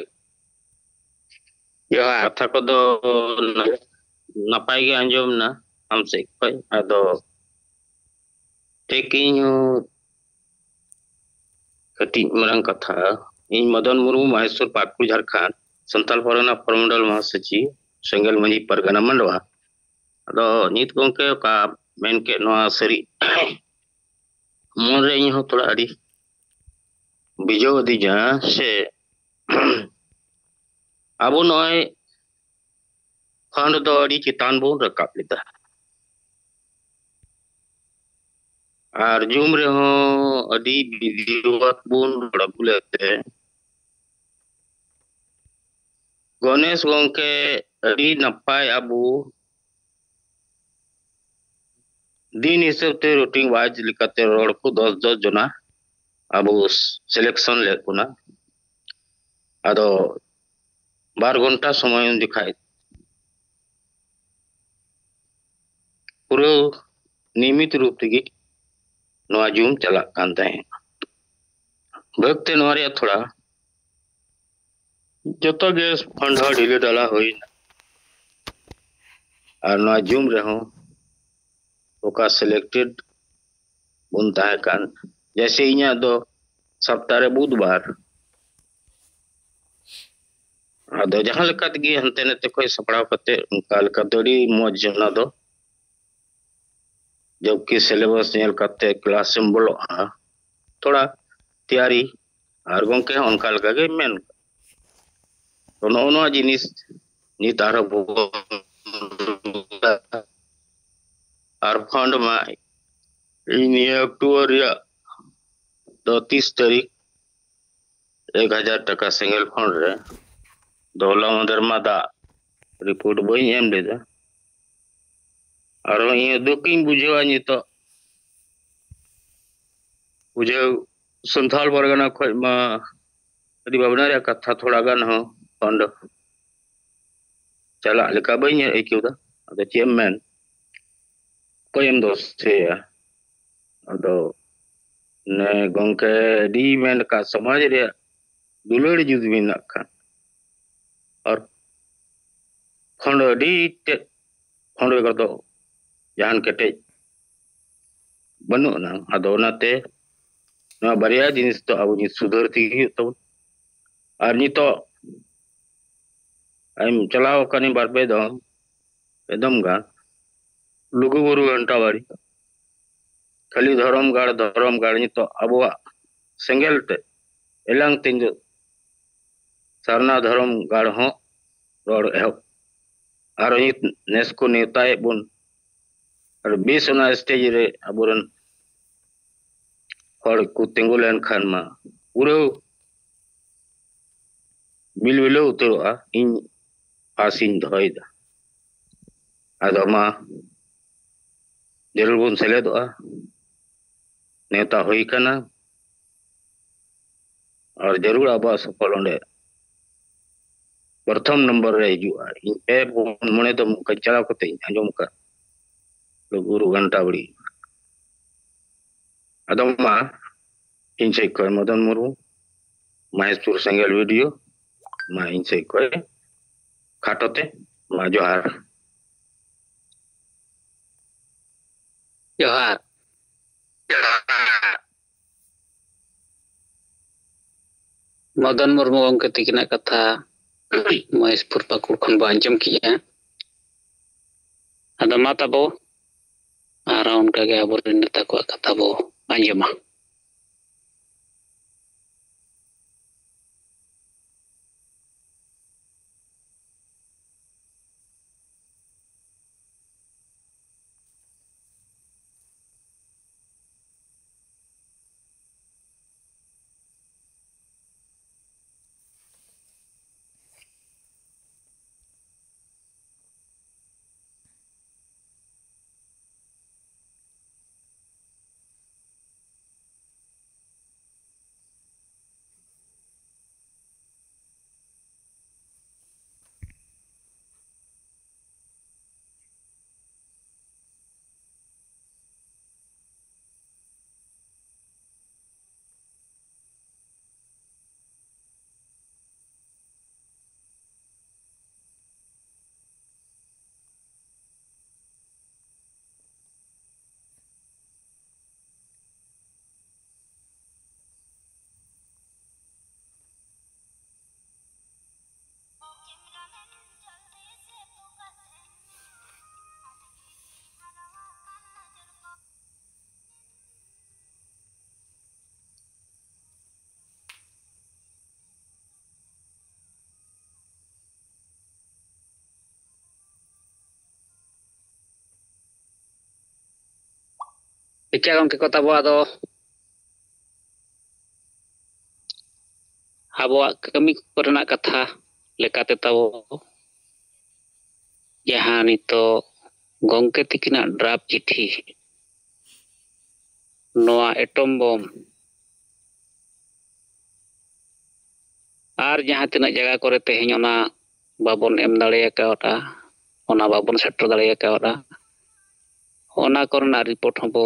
ᱡᱚᱦᱟᱨ᱾ ᱠᱟᱛᱷᱟ ᱠᱚᱫᱚ ᱱᱟ-, ᱱᱟᱯᱟᱭ ᱜᱮ ᱟᱸᱡᱚᱢ ᱮᱱᱟ ᱟᱢ ᱥᱮᱫ ᱠᱷᱚᱱ᱾ ᱟᱫᱚ ᱴᱷᱤᱠ ᱤᱧ ᱦᱚᱸ ᱠᱟᱹᱴᱤᱡ ᱢᱟᱨᱟᱝ ᱠᱟᱛᱷᱟ᱾ ᱤᱧ ᱢᱚᱫᱚᱱ ᱢᱩᱨᱢᱩ, ᱢᱚᱦᱮᱥᱯᱩᱨ, ᱯᱟᱠᱩᱲ, ᱡᱷᱟᱲᱠᱷᱚᱸᱰ, ᱥᱟᱱᱛᱟᱞ ᱯᱟᱨᱜᱟᱱᱟ ᱯᱚᱨᱚᱢᱚᱱᱰᱚᱞ ᱢᱚᱦᱟᱥᱚᱪᱤᱵᱽ, ᱥᱮᱸᱜᱮᱞ ᱢᱟᱹᱡᱷᱤ ᱯᱟᱨᱜᱟᱱᱟ ᱢᱟᱱᱰᱣᱟ᱾ ᱟᱫᱚ ᱱᱤᱛ ᱜᱚᱢᱠᱮ ᱚᱠᱟ ᱢᱮᱱ ᱠᱮᱫ ᱱᱚᱣᱟ ᱥᱟᱹᱨᱤ ᱢᱚᱱᱨᱮ ᱤᱧ ᱦᱚᱸ ᱛᱷᱚᱲᱟ ᱟᱹᱰᱤ ᱵᱤᱡᱷᱟᱹᱣ ᱟᱹᱫᱤᱧᱟ ᱥᱮ ᱟᱵᱚ ᱱᱚᱜᱼᱚᱭ ᱯᱷᱟᱱᱰ ᱫᱚ ᱟᱹᱰᱤ ᱪᱮᱛᱟᱱ ᱵᱚᱱ ᱨᱟᱠᱟᱵ ᱞᱮᱫᱟ᱾ ᱟᱨ ᱡᱩᱢ ᱨᱮᱦᱚᱸ ᱟᱹᱰᱤ ᱵᱤᱫᱷᱤᱣᱟᱛ ᱵᱚᱱ ᱨᱚᱲ ᱟᱹᱜᱩ ᱞᱮᱫ ᱛᱮ, ᱜᱚᱱᱮᱥ ᱜᱚᱢᱠᱮ ᱟᱹᱰᱤ ᱱᱟᱯᱟᱭ ᱟᱵᱚ ᱫᱤᱱ ᱦᱤᱥᱟᱹᱵ ᱛᱮ ᱨᱩᱴᱤᱱ ᱣᱟᱭᱤᱡ ᱞᱮᱠᱟᱛᱮ ᱨᱚᱲ ᱠᱚ ᱫᱚᱥ ᱫᱚᱥ ᱡᱚᱱᱟ ᱟᱵᱚ ᱥᱤᱞᱮᱠᱥᱚᱱ ᱞᱮᱫ ᱵᱚᱱᱟ᱾ ᱟᱫᱚ ᱵᱟᱨ ᱜᱷᱚᱱᱴᱟ ᱥᱚᱢᱚᱭ ᱩᱱ ᱡᱚᱠᱷᱟᱡ ᱯᱩᱨᱟᱹ ᱱᱤᱭᱢᱤᱛ ᱨᱩᱯ ᱛᱮᱜᱮ ᱱᱚᱣᱟ ᱡᱩᱢ ᱪᱟᱞᱟᱜ ᱠᱟᱱ ᱛᱟᱦᱮᱸᱫ᱾ ᱵᱷᱟᱹᱜᱽ ᱛᱮ ᱱᱚᱣᱟ ᱨᱮᱭᱟᱜ ᱛᱷᱚᱲᱟ ᱡᱚᱛᱚ ᱜᱮ ᱯᱷᱟᱱᱰ ᱦᱚᱸ ᱰᱷᱤᱞᱟᱹ ᱰᱷᱟᱞᱟ ᱦᱩᱭᱱᱟ᱾ ᱟᱨ ᱱᱚᱣᱟ ᱡᱩᱢ ᱨᱮᱦᱚᱸ ᱚᱠᱟ ᱥᱤᱞᱮᱠᱴᱮᱰ ᱵᱚᱱ ᱛᱟᱦᱮᱸ ᱠᱟᱱ, ᱡᱮᱭᱥᱮ ᱤᱧᱟᱹᱜ ᱫᱚ ᱥᱚᱯᱛᱟᱦᱚ ᱨᱮ ᱵᱩᱫᱷᱵᱟᱨ᱾ ᱟᱫᱚ ᱡᱟᱦᱟᱸ ᱞᱮᱠᱟ ᱛᱮᱜᱮ ᱦᱟᱱᱛᱮ ᱱᱟᱛᱮ ᱠᱷᱚᱱ ᱥᱟᱯᱲᱟᱣ ᱠᱟᱛᱮ ᱚᱱᱠᱟ ᱞᱮᱠᱟ ᱫᱚ ᱟᱹᱰᱤ ᱢᱚᱡᱽ ᱚᱱᱟ ᱫᱚ, ᱡᱚᱵᱠᱤ ᱥᱤᱞᱮᱵᱟᱥ ᱧᱮᱞ ᱠᱟᱛᱮ ᱠᱞᱟᱥ ᱮᱢ ᱵᱚᱞᱚᱜᱼᱟ, ᱛᱷᱚᱲᱟ ᱛᱮᱭᱟᱨᱤ, ᱟᱨ ᱜᱚᱢᱠᱮ ᱦᱚᱸ ᱚᱱᱠᱟ ᱞᱮᱠᱟ ᱜᱮ ᱢᱮᱱ᱾ ᱛᱚ ᱱᱚᱜᱼᱚ ᱱᱚᱣᱟ ᱡᱤᱱᱤᱥ ᱱᱤᱛ ᱟᱨᱦᱚᱸ ᱵᱚᱱ ᱟᱨ ᱯᱷᱟᱱᱰ ᱢᱟ ᱤᱧ ᱱᱤᱭᱟᱹ ᱚᱠᱴᱳᱵᱚᱨ ᱨᱮᱭᱟᱜ ᱫᱚ ᱛᱤᱥ ᱛᱟᱹᱨᱤᱠᱷ ᱮᱠ ᱦᱟᱡᱟᱨ ᱴᱟᱠᱟ ᱥᱮᱸᱜᱮᱞ ᱯᱷᱟᱱᱰ ᱨᱮ᱾ ᱫᱚ ᱦᱚᱞᱟ ᱢᱟᱫᱷᱮᱨ ᱢᱟ ᱫᱟᱜ ᱨᱤᱯᱳᱨᱴ ᱵᱟᱹᱧ ᱮᱢ ᱞᱮᱫᱟ᱾ ᱟᱨᱦᱚᱸ ᱤᱧᱟᱹᱜ ᱫᱩᱠ ᱤᱧ ᱵᱩᱡᱷᱟᱹᱣᱟ ᱱᱤᱛᱚᱜ᱾ ᱵᱩᱡᱷᱟᱹᱣ ᱥᱟᱱᱛᱷᱟᱞ ᱯᱟᱨᱜᱟᱱᱟ ᱠᱷᱚᱡ ᱢᱟ ᱟᱹᱰᱤ ᱵᱷᱟᱵᱽᱱᱟ ᱨᱮᱭᱟᱜ ᱠᱟᱛᱷᱟ, ᱛᱷᱚᱲᱟ ᱜᱟᱱ ᱦᱚᱸ ᱯᱷᱟᱱᱰ ᱪᱟᱞᱟᱜ ᱞᱮᱠᱟ ᱵᱟᱹᱧ ᱟᱹᱭᱠᱟᱹᱣ ᱮᱫᱟ᱾ ᱟᱫᱚ ᱪᱮᱫ ᱮᱢ ᱢᱮᱱ, ᱚᱠᱚᱭᱮᱢ ᱫᱳᱥᱮᱭᱟ? ᱟᱫᱚ ᱱᱮ ᱜᱚᱢᱠᱮ ᱟᱹᱰᱤ ᱢᱮᱱ ᱞᱮᱠᱟ ᱥᱚᱢᱟᱡᱽ ᱨᱮᱭᱟᱜ ᱫᱩᱞᱟᱹᱲ ᱡᱩᱫᱤ ᱢᱮᱱᱟᱜ ᱠᱷᱟᱱ, ᱟᱨ ᱠᱷᱚᱸᱰ ᱟᱹᱰᱤ ᱛᱮᱫ ᱠᱷᱚᱸᱰ ᱵᱮᱜᱚᱨ ᱫᱚ ᱡᱟᱦᱟᱱ ᱠᱮᱴᱮᱡ ᱵᱟᱹᱱᱩᱜ ᱟᱱᱟ᱾ ᱟᱫᱚ ᱚᱱᱟᱛᱮ ᱱᱚᱣᱟ ᱵᱟᱨᱭᱟ ᱡᱤᱱᱤᱥ ᱫᱚ ᱟᱵᱚ ᱱᱤᱛ ᱥᱩᱫᱷᱟᱹᱨ ᱛᱮᱜᱮ ᱦᱩᱭᱩᱜ ᱛᱟᱵᱚᱱᱟ᱾ ᱟᱨ ᱱᱤᱛᱚᱜ ᱟᱭᱢ ᱪᱟᱞᱟᱣ ᱟᱠᱟᱱᱤᱧ ᱵᱟᱨ ᱯᱮ ᱫᱚᱢ, ᱯᱮ ᱫᱚᱢ ᱜᱟᱱ ᱞᱩᱜᱩᱵᱩᱨᱩ ᱜᱷᱟᱱᱴᱟ ᱵᱟᱲᱤ, ᱠᱷᱟᱹᱞᱤ ᱫᱷᱚᱨᱚᱢ ᱜᱟᱲ, ᱫᱷᱚᱨᱚᱢ ᱜᱟᱲ, ᱱᱤᱛᱚᱜ ᱟᱵᱚᱣᱟᱜ ᱥᱮᱸᱜᱮᱞ ᱛᱮ ᱮᱞᱟᱝ ᱛᱤᱧ ᱫᱚ ᱥᱟᱨᱱᱟ ᱫᱷᱚᱨᱚᱢ ᱜᱟᱲ ᱦᱚᱸ ᱨᱚᱲ ᱮᱦᱚᱵ᱾ ᱟᱨ ᱱᱤᱛ ᱱᱮᱥ ᱠᱚ ᱱᱮᱣᱛᱟᱭᱮᱫ ᱵᱚᱱ, ᱟᱨ ᱵᱮᱥ ᱚᱱᱟ ᱥᱴᱮᱡ ᱨᱮ ᱟᱵᱚᱨᱮᱱ ᱦᱚᱲ ᱠᱚ ᱛᱤᱸᱜᱩ ᱞᱮᱱᱠᱷᱟᱱ ᱢᱟ ᱯᱩᱨᱟᱹ ᱵᱤᱞ ᱵᱤᱞᱟᱹᱣ ᱩᱛᱟᱹᱨᱚᱜᱼᱟ, ᱤᱧ ᱟᱥᱤᱧ ᱫᱚᱦᱚᱭᱮᱫᱟ᱾ ᱟᱫᱚ ᱢᱟ ᱡᱟᱹᱨᱩᱲ ᱵᱚᱱ ᱥᱮᱞᱮᱫᱚᱜᱼᱟ, ᱱᱮᱣᱛᱟ ᱦᱩᱭ ᱠᱟᱱᱟ, ᱟᱨ ᱡᱟᱹᱨᱩᱲ ᱟᱵᱚᱣᱟᱜ ᱥᱚᱯᱷᱚᱞ ᱚᱸᱰᱮ ᱯᱨᱚᱛᱷᱚᱢ ᱱᱚᱢᱵᱚᱨ ᱨᱮ ᱦᱤᱡᱩᱜᱼᱟ᱾ ᱤᱧ ᱯᱮ ᱯᱩᱱ ᱢᱚᱬᱮ ᱫᱚᱢ ᱚᱱᱠᱟ ᱪᱟᱞᱟᱣ ᱠᱟᱛᱮ ᱤᱧ ᱟᱸᱡᱚᱢ ᱟᱠᱟᱫ ᱞᱩᱜᱩᱵᱩᱨᱩ ᱜᱷᱟᱱᱴᱟ ᱵᱟᱲᱤ᱾ ᱟᱫᱚ ᱢᱟ ᱤᱧ ᱥᱮᱫ ᱠᱷᱚᱱ ᱢᱚᱫᱚᱱ ᱢᱩᱨᱢᱩ, ᱢᱚᱦᱮᱥᱯᱩᱨ ᱥᱮᱸᱜᱮᱞ ᱵᱷᱤᱰᱤᱭᱳ, ᱢᱟ ᱤᱧ ᱥᱮᱫ ᱠᱷᱚᱱ ᱠᱷᱟᱴᱚ ᱛᱮ, ᱢᱟ ᱡᱚᱦᱟᱨ᱾ ᱡᱚᱦᱟᱨ᱾ ᱢᱚᱫᱚᱱ ᱢᱩᱨᱢᱩ ᱜᱚᱢᱠᱮ ᱛᱤᱠᱤᱱᱟᱜ ᱠᱟᱛᱷᱟ ᱢᱚᱦᱮᱥᱯᱩᱨ ᱯᱟᱹᱠᱩᱲ ᱠᱷᱚᱱ ᱵᱚ ᱟᱸᱡᱚᱢ ᱠᱮᱜᱼᱟ᱾ ᱟᱫᱚ ᱢᱟ ᱛᱟᱵᱚ ᱟᱨᱦᱚᱸ ᱚᱱᱠᱟᱜᱮ ᱟᱵᱚᱨᱮᱱ ᱱᱮᱛᱟ ᱠᱚᱣᱟᱜ ᱠᱟᱛᱷᱟ ᱵᱚ ᱟᱸᱡᱚᱢᱟ᱾ ᱟᱪᱪᱷᱟ ᱜᱚᱢᱠᱮ ᱠᱚ ᱛᱟᱵᱚ, ᱟᱫᱚ ᱟᱵᱚᱣᱟᱜ ᱠᱟᱹᱢᱤ ᱠᱚᱨᱮᱱᱟᱜ ᱠᱟᱛᱷᱟ ᱞᱮᱠᱟᱛᱮ ᱛᱟᱵᱚ, ᱡᱟᱦᱟᱸ ᱱᱤᱛᱚᱜ ᱜᱚᱢᱠᱮ ᱛᱤᱠᱤᱱᱟᱜ ᱰᱨᱟᱯ ᱪᱤᱴᱷᱤ, ᱱᱚᱣᱟ ᱮᱴᱚᱢ ᱵᱚᱢ ᱟᱨ ᱡᱟᱦᱟᱸ ᱛᱤᱱᱟᱹᱜ ᱡᱟᱭᱜᱟ ᱠᱚᱨᱮ ᱛᱮᱦᱮᱧ ᱚᱱᱟ ᱵᱟᱵᱚᱱ ᱮᱢ ᱫᱟᱲᱮ ᱟᱠᱟᱣᱫᱟ, ᱚᱱᱟ ᱵᱟᱵᱚᱱ ᱥᱮᱴᱮᱨ ᱫᱟᱲᱮ ᱟᱠᱟᱣᱫᱟ, ᱚᱱᱟ ᱠᱚᱨᱮᱱᱟᱜ ᱨᱤᱯᱳᱨᱴ ᱦᱚᱸᱵᱚ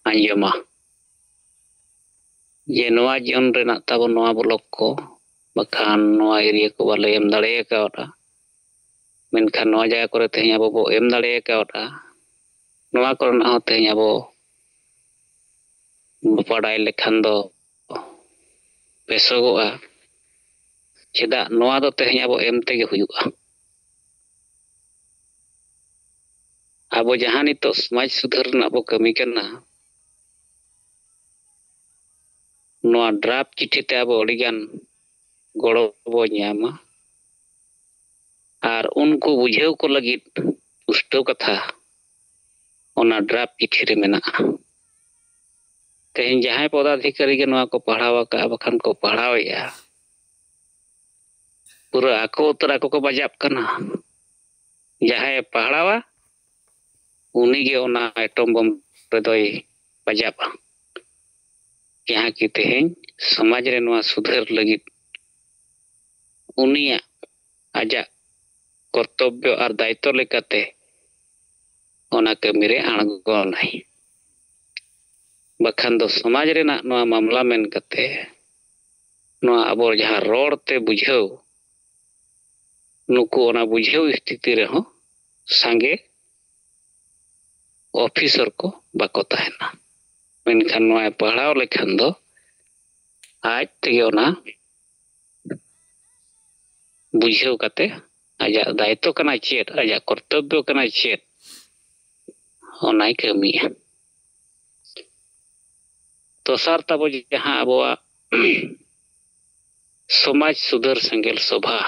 ᱟᱸᱡᱚᱢᱟ᱾ ᱡᱮ ᱱᱚᱣᱟ ᱡᱳᱱ ᱨᱮᱱᱟᱜ ᱛᱟᱵᱚ ᱱᱚᱣᱟ ᱵᱞᱚᱠ ᱠᱚ, ᱵᱟᱠᱷᱟᱱ ᱱᱚᱣᱟ ᱮᱨᱤᱭᱟ ᱠᱚ ᱵᱟᱞᱮ ᱮᱢ ᱫᱟᱲᱮ ᱟᱠᱟᱣᱫᱟ, ᱢᱮᱱᱠᱷᱟᱱ ᱱᱚᱣᱟ ᱡᱟᱭᱜᱟ ᱠᱚᱨᱮ ᱛᱮᱦᱮᱧ ᱟᱵᱚ ᱵᱚ ᱮᱢ ᱫᱟᱲᱮ ᱟᱠᱟᱣᱫᱟ, ᱱᱚᱣᱟ ᱠᱚᱨᱮᱱᱟᱜ ᱦᱚᱸ ᱛᱮᱦᱮᱧ ᱟᱵᱚ ᱵᱚ ᱵᱟᱰᱟᱭ ᱞᱮᱠᱷᱟᱱ ᱫᱚ ᱵᱮᱥᱚᱜᱚᱜᱼᱟ᱾ ᱪᱮᱫᱟᱜ ᱱᱚᱣᱟ ᱫᱚ ᱛᱮᱦᱮᱧ ᱟᱵᱚ ᱮᱢ ᱛᱮᱜᱮ ᱦᱩᱭᱩᱜᱼᱟ᱾ ᱟᱵᱚ ᱡᱟᱦᱟᱸ ᱱᱤᱛᱚᱜ ᱥᱚᱢᱟᱡᱽ ᱥᱩᱫᱷᱟᱹᱨ ᱨᱮᱱᱟᱜ ᱵᱚ ᱠᱟᱹᱢᱤ ᱠᱟᱱᱟ, ᱱᱚᱣᱟ ᱰᱨᱟᱯ ᱪᱤᱴᱷᱤ ᱛᱮ ᱟᱵᱚ ᱟᱹᱰᱤᱜᱟᱱ ᱜᱚᱲᱚ ᱵᱚ ᱧᱟᱢᱟ᱾ ᱟᱨ ᱩᱱᱠᱩ ᱵᱩᱡᱷᱟᱹᱣ ᱠᱚ ᱞᱟᱹᱜᱤᱫ ᱯᱩᱥᱴᱟᱹᱣ ᱠᱟᱛᱷᱟ ᱚᱱᱟ ᱰᱨᱟᱯ ᱪᱤᱴᱷᱤ ᱨᱮ ᱢᱮᱱᱟᱜᱼᱟ᱾ ᱛᱮᱦᱮᱧ ᱡᱟᱦᱟᱸᱭ ᱯᱚᱫᱟᱫᱷᱤᱠᱟᱨᱤ ᱜᱮ ᱱᱚᱣᱟ ᱠᱚ ᱯᱟᱲᱦᱟᱣ ᱟᱠᱟᱫᱼᱟ, ᱵᱟᱠᱷᱟᱱ ᱠᱚ ᱯᱟᱲᱦᱟᱣᱮᱫᱼᱟ, ᱯᱩᱨᱟᱹ ᱟᱠᱚ ᱩᱛᱟᱹᱨ ᱟᱠᱚ ᱠᱚ ᱵᱟᱡᱟᱵ ᱠᱟᱱᱟ᱾ ᱡᱟᱦᱟᱸᱭᱮ ᱯᱟᱲᱦᱟᱣᱟ, ᱩᱱᱤᱜᱮ ᱚᱱᱟ ᱮᱴᱚᱢ ᱵᱚᱢ ᱨᱮᱫᱚᱭ ᱵᱟᱡᱟᱵᱼᱟ᱾ ᱡᱟᱦᱟᱸ ᱠᱤ ᱛᱮᱦᱮᱧ ᱥᱚᱢᱟᱡᱽ ᱨᱮ ᱱᱚᱣᱟ ᱥᱩᱫᱷᱟᱹᱨ ᱞᱟᱹᱜᱤᱫ ᱩᱱᱤᱭᱟᱜ ᱟᱡᱟᱜ ᱠᱚᱨᱛᱚᱵᱵᱚ ᱟᱨ ᱫᱟᱭᱤᱛᱛᱚ ᱞᱮᱠᱟᱛᱮ ᱚᱱᱟ ᱠᱟᱹᱢᱤᱨᱮ ᱟᱬᱜᱚᱱᱟᱭ᱾ ᱵᱟᱠᱷᱟᱱ ᱫᱚ ᱥᱚᱢᱟᱡᱽ ᱨᱮᱱᱟᱜ ᱱᱚᱣᱟ ᱢᱟᱢᱞᱟ ᱢᱮᱱ ᱠᱟᱛᱮ ᱱᱚᱣᱟ ᱟᱵᱚ ᱡᱟᱦᱟᱸ ᱨᱚᱲ ᱛᱮ ᱵᱩᱡᱷᱟᱹᱣ, ᱱᱩᱠᱩ ᱚᱱᱟ ᱵᱩᱡᱷᱟᱹᱣ ᱥᱛᱷᱤᱛᱤ ᱨᱮᱦᱚᱸ ᱥᱟᱸᱜᱮ ᱚᱯᱷᱤᱥᱚᱨ ᱠᱚ ᱵᱟᱠᱚ ᱛᱟᱦᱮᱱᱟ᱾ ᱢᱮᱱᱠᱷᱟᱱ ᱱᱚᱣᱟᱭ ᱯᱟᱲᱦᱟᱣ ᱞᱮᱠᱷᱟᱱ ᱫᱚ ᱟᱡ ᱛᱮᱜᱮ ᱚᱱᱟ ᱵᱩᱡᱷᱟᱹᱣ ᱠᱟᱛᱮ ᱟᱡᱟᱜ ᱫᱟᱭᱤᱛᱛᱚ ᱠᱟᱱᱟ ᱪᱮᱫ, ᱟᱡᱟᱜ ᱠᱚᱨᱛᱚᱵᱵᱚ ᱠᱟᱱᱟ ᱪᱮᱫ, ᱚᱱᱟᱭ ᱠᱟᱹᱢᱤᱭᱟ᱾ ᱫᱚᱥᱟᱨ ᱛᱟᱵᱚ ᱡᱟᱦᱟᱸ ᱟᱵᱚᱣᱟᱜ ᱥᱚᱢᱟᱡᱽ ᱥᱩᱫᱷᱟᱹᱨ ᱥᱮᱸᱜᱮᱞ ᱥᱚᱵᱷᱟ,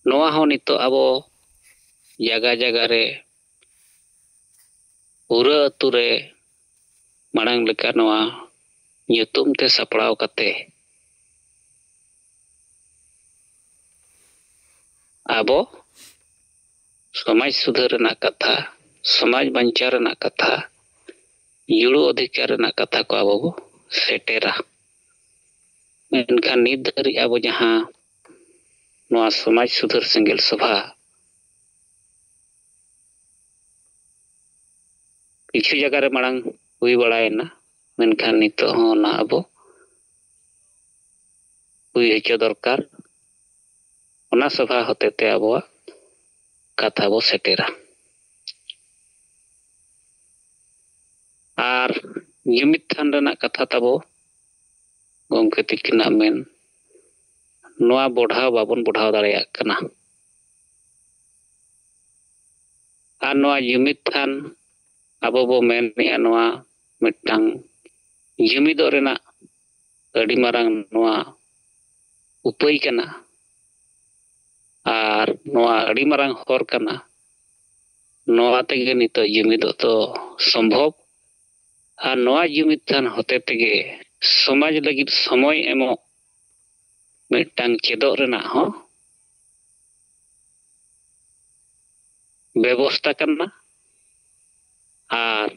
ᱱᱚᱣᱟ ᱦᱚᱸ ᱱᱤᱛᱚᱜ ᱟᱵᱚ ᱡᱟᱭᱜᱟ ᱡᱟᱭᱜᱟ ᱨᱮ ᱯᱩᱨᱟᱹ ᱟᱹᱛᱩ ᱨᱮ ᱢᱟᱲᱟᱝ ᱞᱮᱠᱟ ᱱᱚᱣᱟ ᱧᱩᱛᱩᱢ ᱛᱮ ᱥᱟᱯᱲᱟᱣ ᱠᱟᱛᱮ ᱟᱵᱚ ᱥᱚᱢᱟᱡᱽ ᱥᱩᱫᱷᱟᱹᱨ ᱨᱮᱱᱟᱜ ᱠᱟᱛᱷᱟ, ᱥᱚᱢᱟᱡᱽ ᱵᱟᱧᱪᱟᱣ ᱨᱮᱱᱟᱜ ᱠᱟᱛᱷᱟ, ᱡᱩᱲᱩ ᱚᱫᱷᱤᱠᱟᱨ ᱨᱮᱱᱟᱜ ᱠᱟᱛᱷᱟ ᱠᱚ ᱟᱵᱚ ᱵᱚ ᱥᱮᱴᱮᱨᱟ᱾ ᱢᱮᱱᱠᱷᱟᱱ ᱱᱤᱛ ᱫᱷᱟᱹᱨᱤᱡ ᱟᱵᱚ ᱡᱟᱦᱟᱸ ᱱᱚᱣᱟ ᱥᱚᱢᱟᱡᱽ ᱥᱩᱫᱷᱟᱹᱨ ᱥᱮᱸᱜᱮᱞ ᱥᱚᱵᱷᱟ ᱠᱤᱪᱷᱩ ᱡᱟᱭᱜᱟ ᱨᱮ ᱢᱟᱲᱟᱝ ᱦᱩᱭ ᱵᱟᱲᱟᱭᱮᱱᱟ, ᱢᱮᱱᱠᱷᱟᱱ ᱱᱤᱛᱚᱜ ᱦᱚᱸ ᱚᱱᱟ ᱟᱵᱚ ᱦᱩᱭ ᱦᱚᱪᱚ ᱫᱚᱨᱠᱟᱨ᱾ ᱚᱱᱟ ᱥᱚᱵᱷᱟ ᱦᱚᱛᱮᱛᱮ ᱟᱵᱚᱣᱟᱜ ᱠᱟᱛᱷᱟ ᱵᱚ ᱥᱮᱴᱮᱨᱟ᱾ ᱟᱨ ᱡᱩᱢᱤᱫ ᱛᱷᱟᱱ ᱨᱮᱱᱟᱜ ᱠᱟᱛᱷᱟ ᱛᱟᱵᱚ ᱜᱚᱢᱠᱮ ᱛᱤᱠᱤᱱᱟᱜ ᱢᱮᱱ, ᱱᱚᱣᱟ ᱵᱚᱰᱷᱟᱣ ᱵᱟᱵᱚᱱ ᱵᱚᱰᱷᱟᱣ ᱫᱟᱲᱮᱭᱟᱜ ᱠᱟᱱᱟ᱾ ᱟᱨ ᱱᱚᱣᱟ ᱡᱩᱢᱤᱫ ᱛᱷᱟᱱ ᱟᱵᱚ ᱵᱚ ᱢᱮᱱᱮᱜᱼᱟ, ᱱᱚᱣᱟ ᱢᱤᱫᱴᱟᱝ ᱡᱩᱢᱤᱫᱚᱜ ᱨᱮᱱᱟᱜ ᱟᱹᱰᱤ ᱢᱟᱨᱟᱝ ᱱᱚᱣᱟ ᱩᱯᱟᱹᱭ ᱠᱟᱱᱟ᱾ ᱟᱨ ᱱᱚᱣᱟ ᱟᱹᱰᱤ ᱢᱟᱨᱟᱝ ᱦᱚᱨ ᱠᱟᱱᱟ᱾ ᱱᱚᱣᱟ ᱛᱮᱜᱮ ᱱᱤᱛᱚᱜ ᱡᱩᱢᱤᱫᱚᱜ ᱫᱚ ᱥᱚᱢᱵᱷᱚᱵ᱾ ᱟᱨ ᱱᱚᱣᱟ ᱡᱩᱢᱤᱫ ᱛᱷᱟᱱ ᱦᱚᱛᱮ ᱛᱮᱜᱮ ᱥᱚᱢᱟᱡᱽ ᱞᱟᱹᱜᱤᱫ ᱥᱚᱢᱚᱭ ᱮᱢᱚᱜ ᱢᱤᱫᱴᱟᱝ ᱪᱮᱫᱚᱜ ᱨᱮᱱᱟᱜ ᱦᱚᱸ ᱵᱮᱵᱚᱥᱛᱟ ᱠᱟᱱᱟ᱾ ᱟᱨ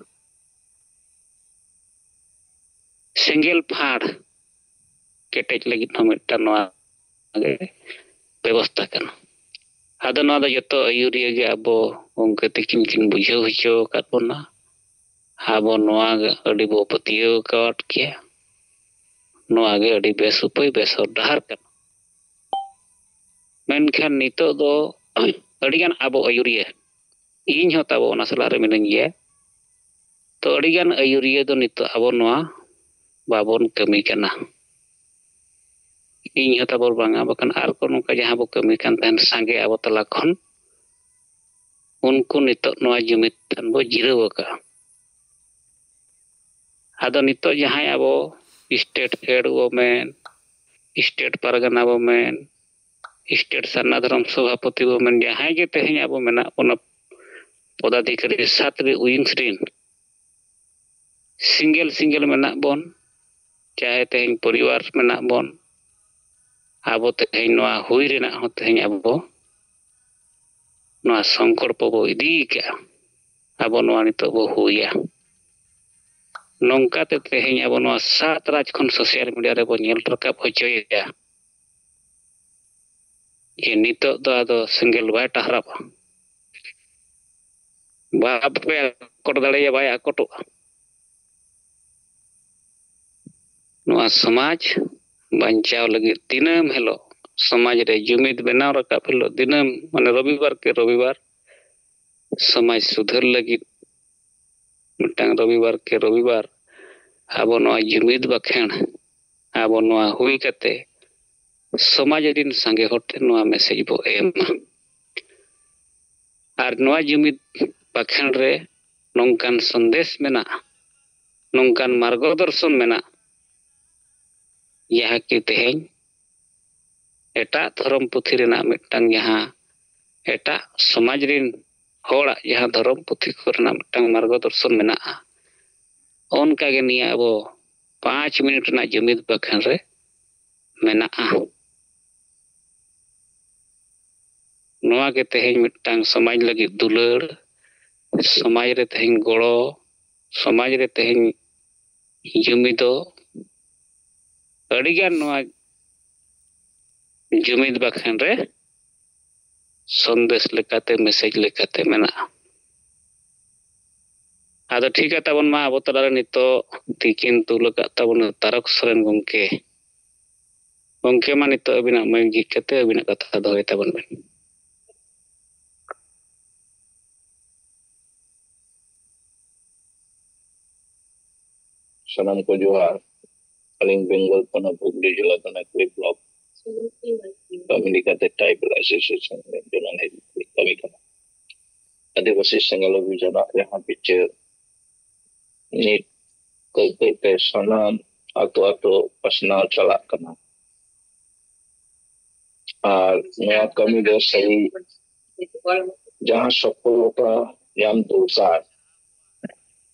ᱥᱮᱸᱜᱮᱞ ᱯᱷᱟᱲ ᱠᱮᱴᱮᱡ ᱞᱟᱹᱜᱤᱫ ᱦᱚᱸ ᱢᱤᱫᱴᱟᱝ ᱱᱚᱣᱟ ᱜᱮ ᱵᱮᱵᱚᱥᱛᱟ ᱠᱟᱱᱟ᱾ ᱟᱫᱚ ᱱᱚᱣᱟ ᱫᱚ ᱡᱚᱛᱚ ᱟᱹᱭᱩᱨᱤᱭᱟᱹ ᱜᱮ ᱟᱵᱚ ᱜᱚᱢᱠᱮ ᱛᱤᱠᱤᱱ ᱠᱤᱱ ᱵᱩᱡᱷᱟᱹᱣ ᱦᱚᱪᱚ ᱟᱠᱟᱫ ᱵᱚᱱᱟ᱾ ᱟᱵᱚ ᱱᱚᱣᱟ ᱜᱮ ᱟᱹᱰᱤ ᱵᱚ ᱯᱟᱹᱛᱭᱟᱹᱣ ᱟᱠᱟᱫ ᱜᱮᱭᱟ᱾ ᱱᱚᱣᱟ ᱜᱮ ᱟᱹᱰᱤ ᱵᱮᱥ ᱩᱯᱟᱹᱭ, ᱵᱮᱥ ᱦᱚᱨ ᱰᱟᱦᱟᱨ ᱠᱟᱱᱟ᱾ ᱢᱮᱱᱠᱷᱟᱱ ᱱᱤᱛᱚᱜ ᱫᱚ ᱟᱹᱰᱤᱜᱟᱱ ᱟᱵᱚ ᱟᱹᱭᱩᱨᱤᱭᱟᱹ, ᱤᱧ ᱦᱚᱸ ᱛᱟᱵᱚ ᱚᱱᱟ ᱥᱟᱞᱟᱜ ᱨᱮ ᱢᱤᱱᱟᱹᱧ ᱜᱮᱭᱟ, ᱛᱚ ᱟᱹᱰᱤᱜᱟᱱ ᱟᱹᱭᱩᱨᱤᱭᱟᱹ ᱫᱚ ᱱᱤᱛᱚᱜ ᱟᱵᱚ ᱱᱚᱣᱟ ᱵᱟᱵᱚᱱ ᱠᱟᱹᱢᱤ ᱠᱟᱱᱟ᱾ ᱤᱧ ᱦᱚᱸ ᱛᱟᱵᱚ ᱵᱟᱝᱟ, ᱵᱟᱠᱷᱟᱱ ᱟᱨ ᱠᱚ ᱱᱚᱝᱠᱟ ᱡᱟᱦᱟᱸ ᱵᱚ ᱠᱟᱹᱢᱤ ᱠᱟᱱ ᱛᱟᱦᱮᱱ, ᱥᱟᱸᱜᱮ ᱟᱵᱚ ᱛᱟᱞᱟ ᱠᱷᱚᱱ, ᱩᱱᱠᱩ ᱱᱤᱛᱚᱜ ᱱᱚᱣᱟ ᱡᱩᱢᱤᱫ ᱴᱷᱮᱱ ᱵᱚ ᱡᱤᱨᱟᱹᱣ ᱟᱠᱟᱫᱼᱟ᱾ ᱟᱫᱚ ᱱᱤᱛᱚᱜ ᱡᱟᱦᱟᱸᱭ ᱟᱵᱚ ᱥᱴᱮᱴ ᱦᱮᱰ ᱵᱚ ᱢᱮᱱ, ᱥᱴᱮᱴ ᱯᱟᱨᱜᱟᱱᱟ ᱵᱚ ᱢᱮᱱ, ᱥᱴᱮᱴ ᱥᱟᱨᱱᱟ ᱫᱷᱚᱨᱚᱢ ᱥᱚᱵᱷᱟᱯᱚᱛᱤ ᱵᱚ ᱢᱮᱱ, ᱡᱟᱦᱟᱸᱭ ᱜᱮ ᱛᱮᱦᱮᱧ ᱟᱵᱚ ᱢᱮᱱᱟᱜ ᱵᱚᱱᱟ, ᱯᱚᱫᱟᱫᱷᱤᱠᱟᱨᱤ ᱥᱟᱛ ᱨᱮ ᱩᱭᱤᱝᱥ ᱨᱤᱱ ᱥᱤᱝᱜᱮᱞ ᱥᱤᱝᱜᱮᱞ ᱢᱮᱱᱟᱜ ᱵᱚᱱ, ᱪᱟᱦᱮ ᱛᱮᱦᱮᱧ ᱯᱚᱨᱤᱵᱟᱨ ᱢᱮᱱᱟᱜ ᱵᱚᱱ, ᱟᱵᱚ ᱛᱮᱦᱮᱧ ᱱᱚᱣᱟ ᱦᱩᱭ ᱨᱮᱱᱟᱜ ᱦᱚᱸ ᱛᱮᱦᱮᱧ ᱟᱵᱚ ᱱᱚᱣᱟ ᱥᱚᱝᱠᱚᱞᱯᱚ ᱵᱚ ᱤᱫᱤ ᱠᱟᱜᱼᱟ, ᱟᱵᱚ ᱱᱚᱣᱟ ᱱᱤᱛᱚᱜ ᱵᱚ ᱦᱩᱭᱟ᱾ ᱱᱚᱝᱠᱟ ᱛᱮ ᱛᱮᱦᱮᱧ ᱟᱵᱚ ᱱᱚᱣᱟ ᱥᱟᱛ ᱨᱟᱡᱽ ᱠᱷᱚᱱ ᱥᱳᱥᱟᱞ ᱢᱤᱰᱤᱭᱟ ᱨᱮᱵᱚ ᱧᱮᱞ ᱨᱟᱠᱟᱵ ᱦᱚᱪᱚᱭᱮᱫᱟ ᱡᱮ ᱱᱤᱛᱚᱜ ᱫᱚ ᱟᱫᱚ ᱥᱮᱸᱜᱮᱞ ᱵᱟᱭ ᱴᱟᱦᱨᱟᱵᱟ, ᱵᱟᱯᱮ ᱟᱠᱚᱴ ᱫᱟᱲᱮᱭᱟᱜᱼᱟ, ᱵᱟᱭ ᱟᱠᱚᱴᱚᱜᱼᱟ᱾ ᱱᱚᱣᱟ ᱥᱚᱢᱟᱡᱽ ᱵᱟᱧᱪᱟᱣ ᱞᱟᱹᱜᱤᱫ ᱫᱤᱱᱟᱹᱢ ᱦᱤᱞᱳᱜ ᱥᱚᱢᱟᱡᱽ ᱨᱮ ᱡᱩᱢᱤᱫ ᱵᱮᱱᱟᱣ ᱨᱟᱠᱟᱵ ᱦᱤᱞᱳᱜ ᱫᱤᱱᱟᱹᱢ, ᱢᱟᱱᱮ ᱨᱚᱵᱤᱵᱟᱨ ᱠᱮ ᱨᱚᱵᱤᱵᱟᱨ ᱥᱚᱢᱟᱡᱽ ᱥᱩᱫᱷᱟᱹᱨ ᱞᱟᱹᱜᱤᱫ ᱢᱤᱫᱴᱟᱝ ᱨᱚᱵᱤᱵᱟᱨ ᱠᱮ ᱨᱚᱵᱤᱵᱟᱨ ᱟᱵᱚ ᱱᱚᱣᱟ ᱡᱩᱢᱤᱫ ᱵᱟᱠᱷᱮᱬ, ᱟᱵᱚ ᱱᱚᱣᱟ ᱦᱩᱭ ᱠᱟᱛᱮ ᱥᱚᱢᱟᱡᱽ ᱨᱤᱱ ᱥᱟᱸᱜᱮ ᱦᱚᱲ ᱴᱷᱮᱱ ᱱᱚᱣᱟ ᱢᱮᱥᱮᱡᱽ ᱵᱚ ᱮᱢᱟ᱾ ᱟᱨ ᱱᱚᱣᱟ ᱡᱩᱢᱤᱫ ᱵᱟᱠᱷᱮᱬ ᱨᱮ ᱱᱚᱝᱠᱟᱱ ᱥᱚᱱᱫᱮᱥ ᱢᱮᱱᱟᱜᱼᱟ, ᱱᱚᱝᱠᱟᱱ ᱢᱟᱨᱜᱚ ᱫᱚᱨᱥᱚᱱ ᱢᱮᱱᱟᱜᱼᱟ, ᱡᱟᱦᱟᱸ ᱠᱤ ᱛᱮᱦᱮᱧ ᱮᱴᱟᱜ ᱫᱷᱚᱨᱚᱢ ᱯᱩᱛᱷᱤ ᱨᱮᱱᱟᱜ ᱢᱤᱫᱴᱟᱝ, ᱡᱟᱦᱟᱸ ᱮᱴᱟᱜ ᱥᱚᱢᱟᱡᱽ ᱨᱤᱱ ᱦᱚᱲᱟᱜ ᱡᱟᱦᱟᱸ ᱫᱷᱚᱨᱚᱢ ᱯᱩᱛᱷᱤ ᱠᱚᱨᱮᱱᱟᱜ ᱢᱤᱫᱴᱟᱝ ᱢᱟᱨᱜᱚ ᱫᱚᱨᱥᱚᱱ ᱢᱮᱱᱟᱜᱼᱟ, ᱚᱱᱠᱟ ᱜᱮ ᱱᱤᱭᱟᱹ ᱟᱵᱚ ᱯᱟᱸᱪ ᱢᱤᱱᱤᱴ ᱨᱮᱱᱟᱜ ᱡᱩᱢᱤᱫ ᱵᱟᱠᱷᱮᱬ ᱨᱮ ᱢᱮᱱᱟᱜᱼᱟ᱾ ᱱᱚᱣᱟ ᱜᱮ ᱛᱮᱦᱮᱧ ᱢᱤᱫᱴᱟᱝ ᱥᱚᱢᱟᱡᱽ ᱞᱟᱹᱜᱤᱫ ᱫᱩᱞᱟᱹᱲ, ᱥᱚᱢᱟᱡᱽ ᱨᱮ ᱛᱮᱦᱮᱧ ᱜᱚᱲᱚ, ᱥᱚᱢᱟᱡᱽ ᱨᱮ ᱛᱮᱦᱮᱧ ᱡᱩᱢᱤᱫᱚᱜ, ᱟᱹᱰᱤᱜᱟᱱ ᱱᱚᱣᱟ ᱡᱩᱢᱤᱫ ᱵᱟᱠᱷᱮᱬ ᱨᱮ ᱥᱚᱱᱫᱮᱥ ᱞᱮᱠᱟᱛᱮ, ᱢᱮᱥᱮᱡᱽ ᱞᱮᱠᱟᱛᱮ ᱢᱮᱱᱟᱜᱼᱟ᱾ ᱟᱫᱚ ᱴᱷᱤᱠ ᱜᱮᱭᱟ ᱛᱟᱵᱚᱱ, ᱢᱟ ᱟᱵᱚ ᱛᱟᱞᱟᱨᱮ ᱱᱤᱛᱚᱜ ᱛᱤᱠᱤᱱ ᱛᱩᱞ ᱟᱠᱟᱫ ᱛᱟᱵᱚᱱᱟ ᱛᱟᱨᱚᱠ ᱥᱚᱨᱮᱱ ᱜᱚᱢᱠᱮ᱾ ᱜᱚᱢᱠᱮ, ᱢᱟ ᱱᱤᱛᱚᱜ ᱟᱹᱵᱤᱱᱟᱜ ᱢᱟᱹᱭᱤᱠ ᱡᱷᱤᱡ ᱠᱟᱛᱮ ᱟᱹᱵᱤᱱᱟᱜ ᱠᱟᱛᱷᱟ ᱫᱚᱦᱚᱭ ᱛᱟᱵᱚᱱ ᱵᱮᱱ᱾ ᱥᱟᱱᱟᱢ ᱠᱚ ᱡᱚᱦᱟᱨ᱾ ᱟᱹᱞᱤᱧ ᱵᱮᱝᱜᱚᱞ ᱯᱚᱱᱚᱛ ᱦᱩᱜᱽᱞᱤ ᱡᱮᱞᱟ ᱠᱚᱱᱟᱠᱩᱲᱤ ᱵᱞᱚᱠ ᱠᱟᱹᱢᱤ ᱞᱮᱠᱟᱛᱮ ᱴᱨᱟᱭᱵᱟᱞ ᱮᱥᱳᱥᱤᱭᱮᱥᱚᱱ ᱨᱮ ᱡᱚᱱᱚᱱ ᱦᱮᱡ ᱠᱟᱹᱢᱤ ᱠᱟᱱᱟ᱾ ᱟᱹᱫᱤᱵᱟᱹᱥᱤ ᱥᱮᱸᱜᱮᱞ ᱚᱵᱷᱤᱡᱟᱱᱟᱜ ᱡᱟᱦᱟᱸ ᱵᱤᱪᱟᱹᱨ ᱱᱤᱛ ᱠᱟᱹᱡ ᱠᱟᱹᱡ ᱛᱮ ᱥᱟᱱᱟᱢ ᱟᱛᱳ ᱟᱛᱳ ᱯᱟᱥᱱᱟᱣ ᱪᱟᱞᱟᱜ ᱠᱟᱱᱟ᱾ ᱟᱨ ᱱᱚᱣᱟ ᱠᱟᱹᱢᱤ ᱫᱚ ᱥᱟᱹᱨᱤ ᱡᱟᱦᱟᱸ ᱥᱚᱯᱷᱚᱞᱚᱛᱟ ᱧᱟᱢ ᱫᱚᱨᱠᱟᱨ,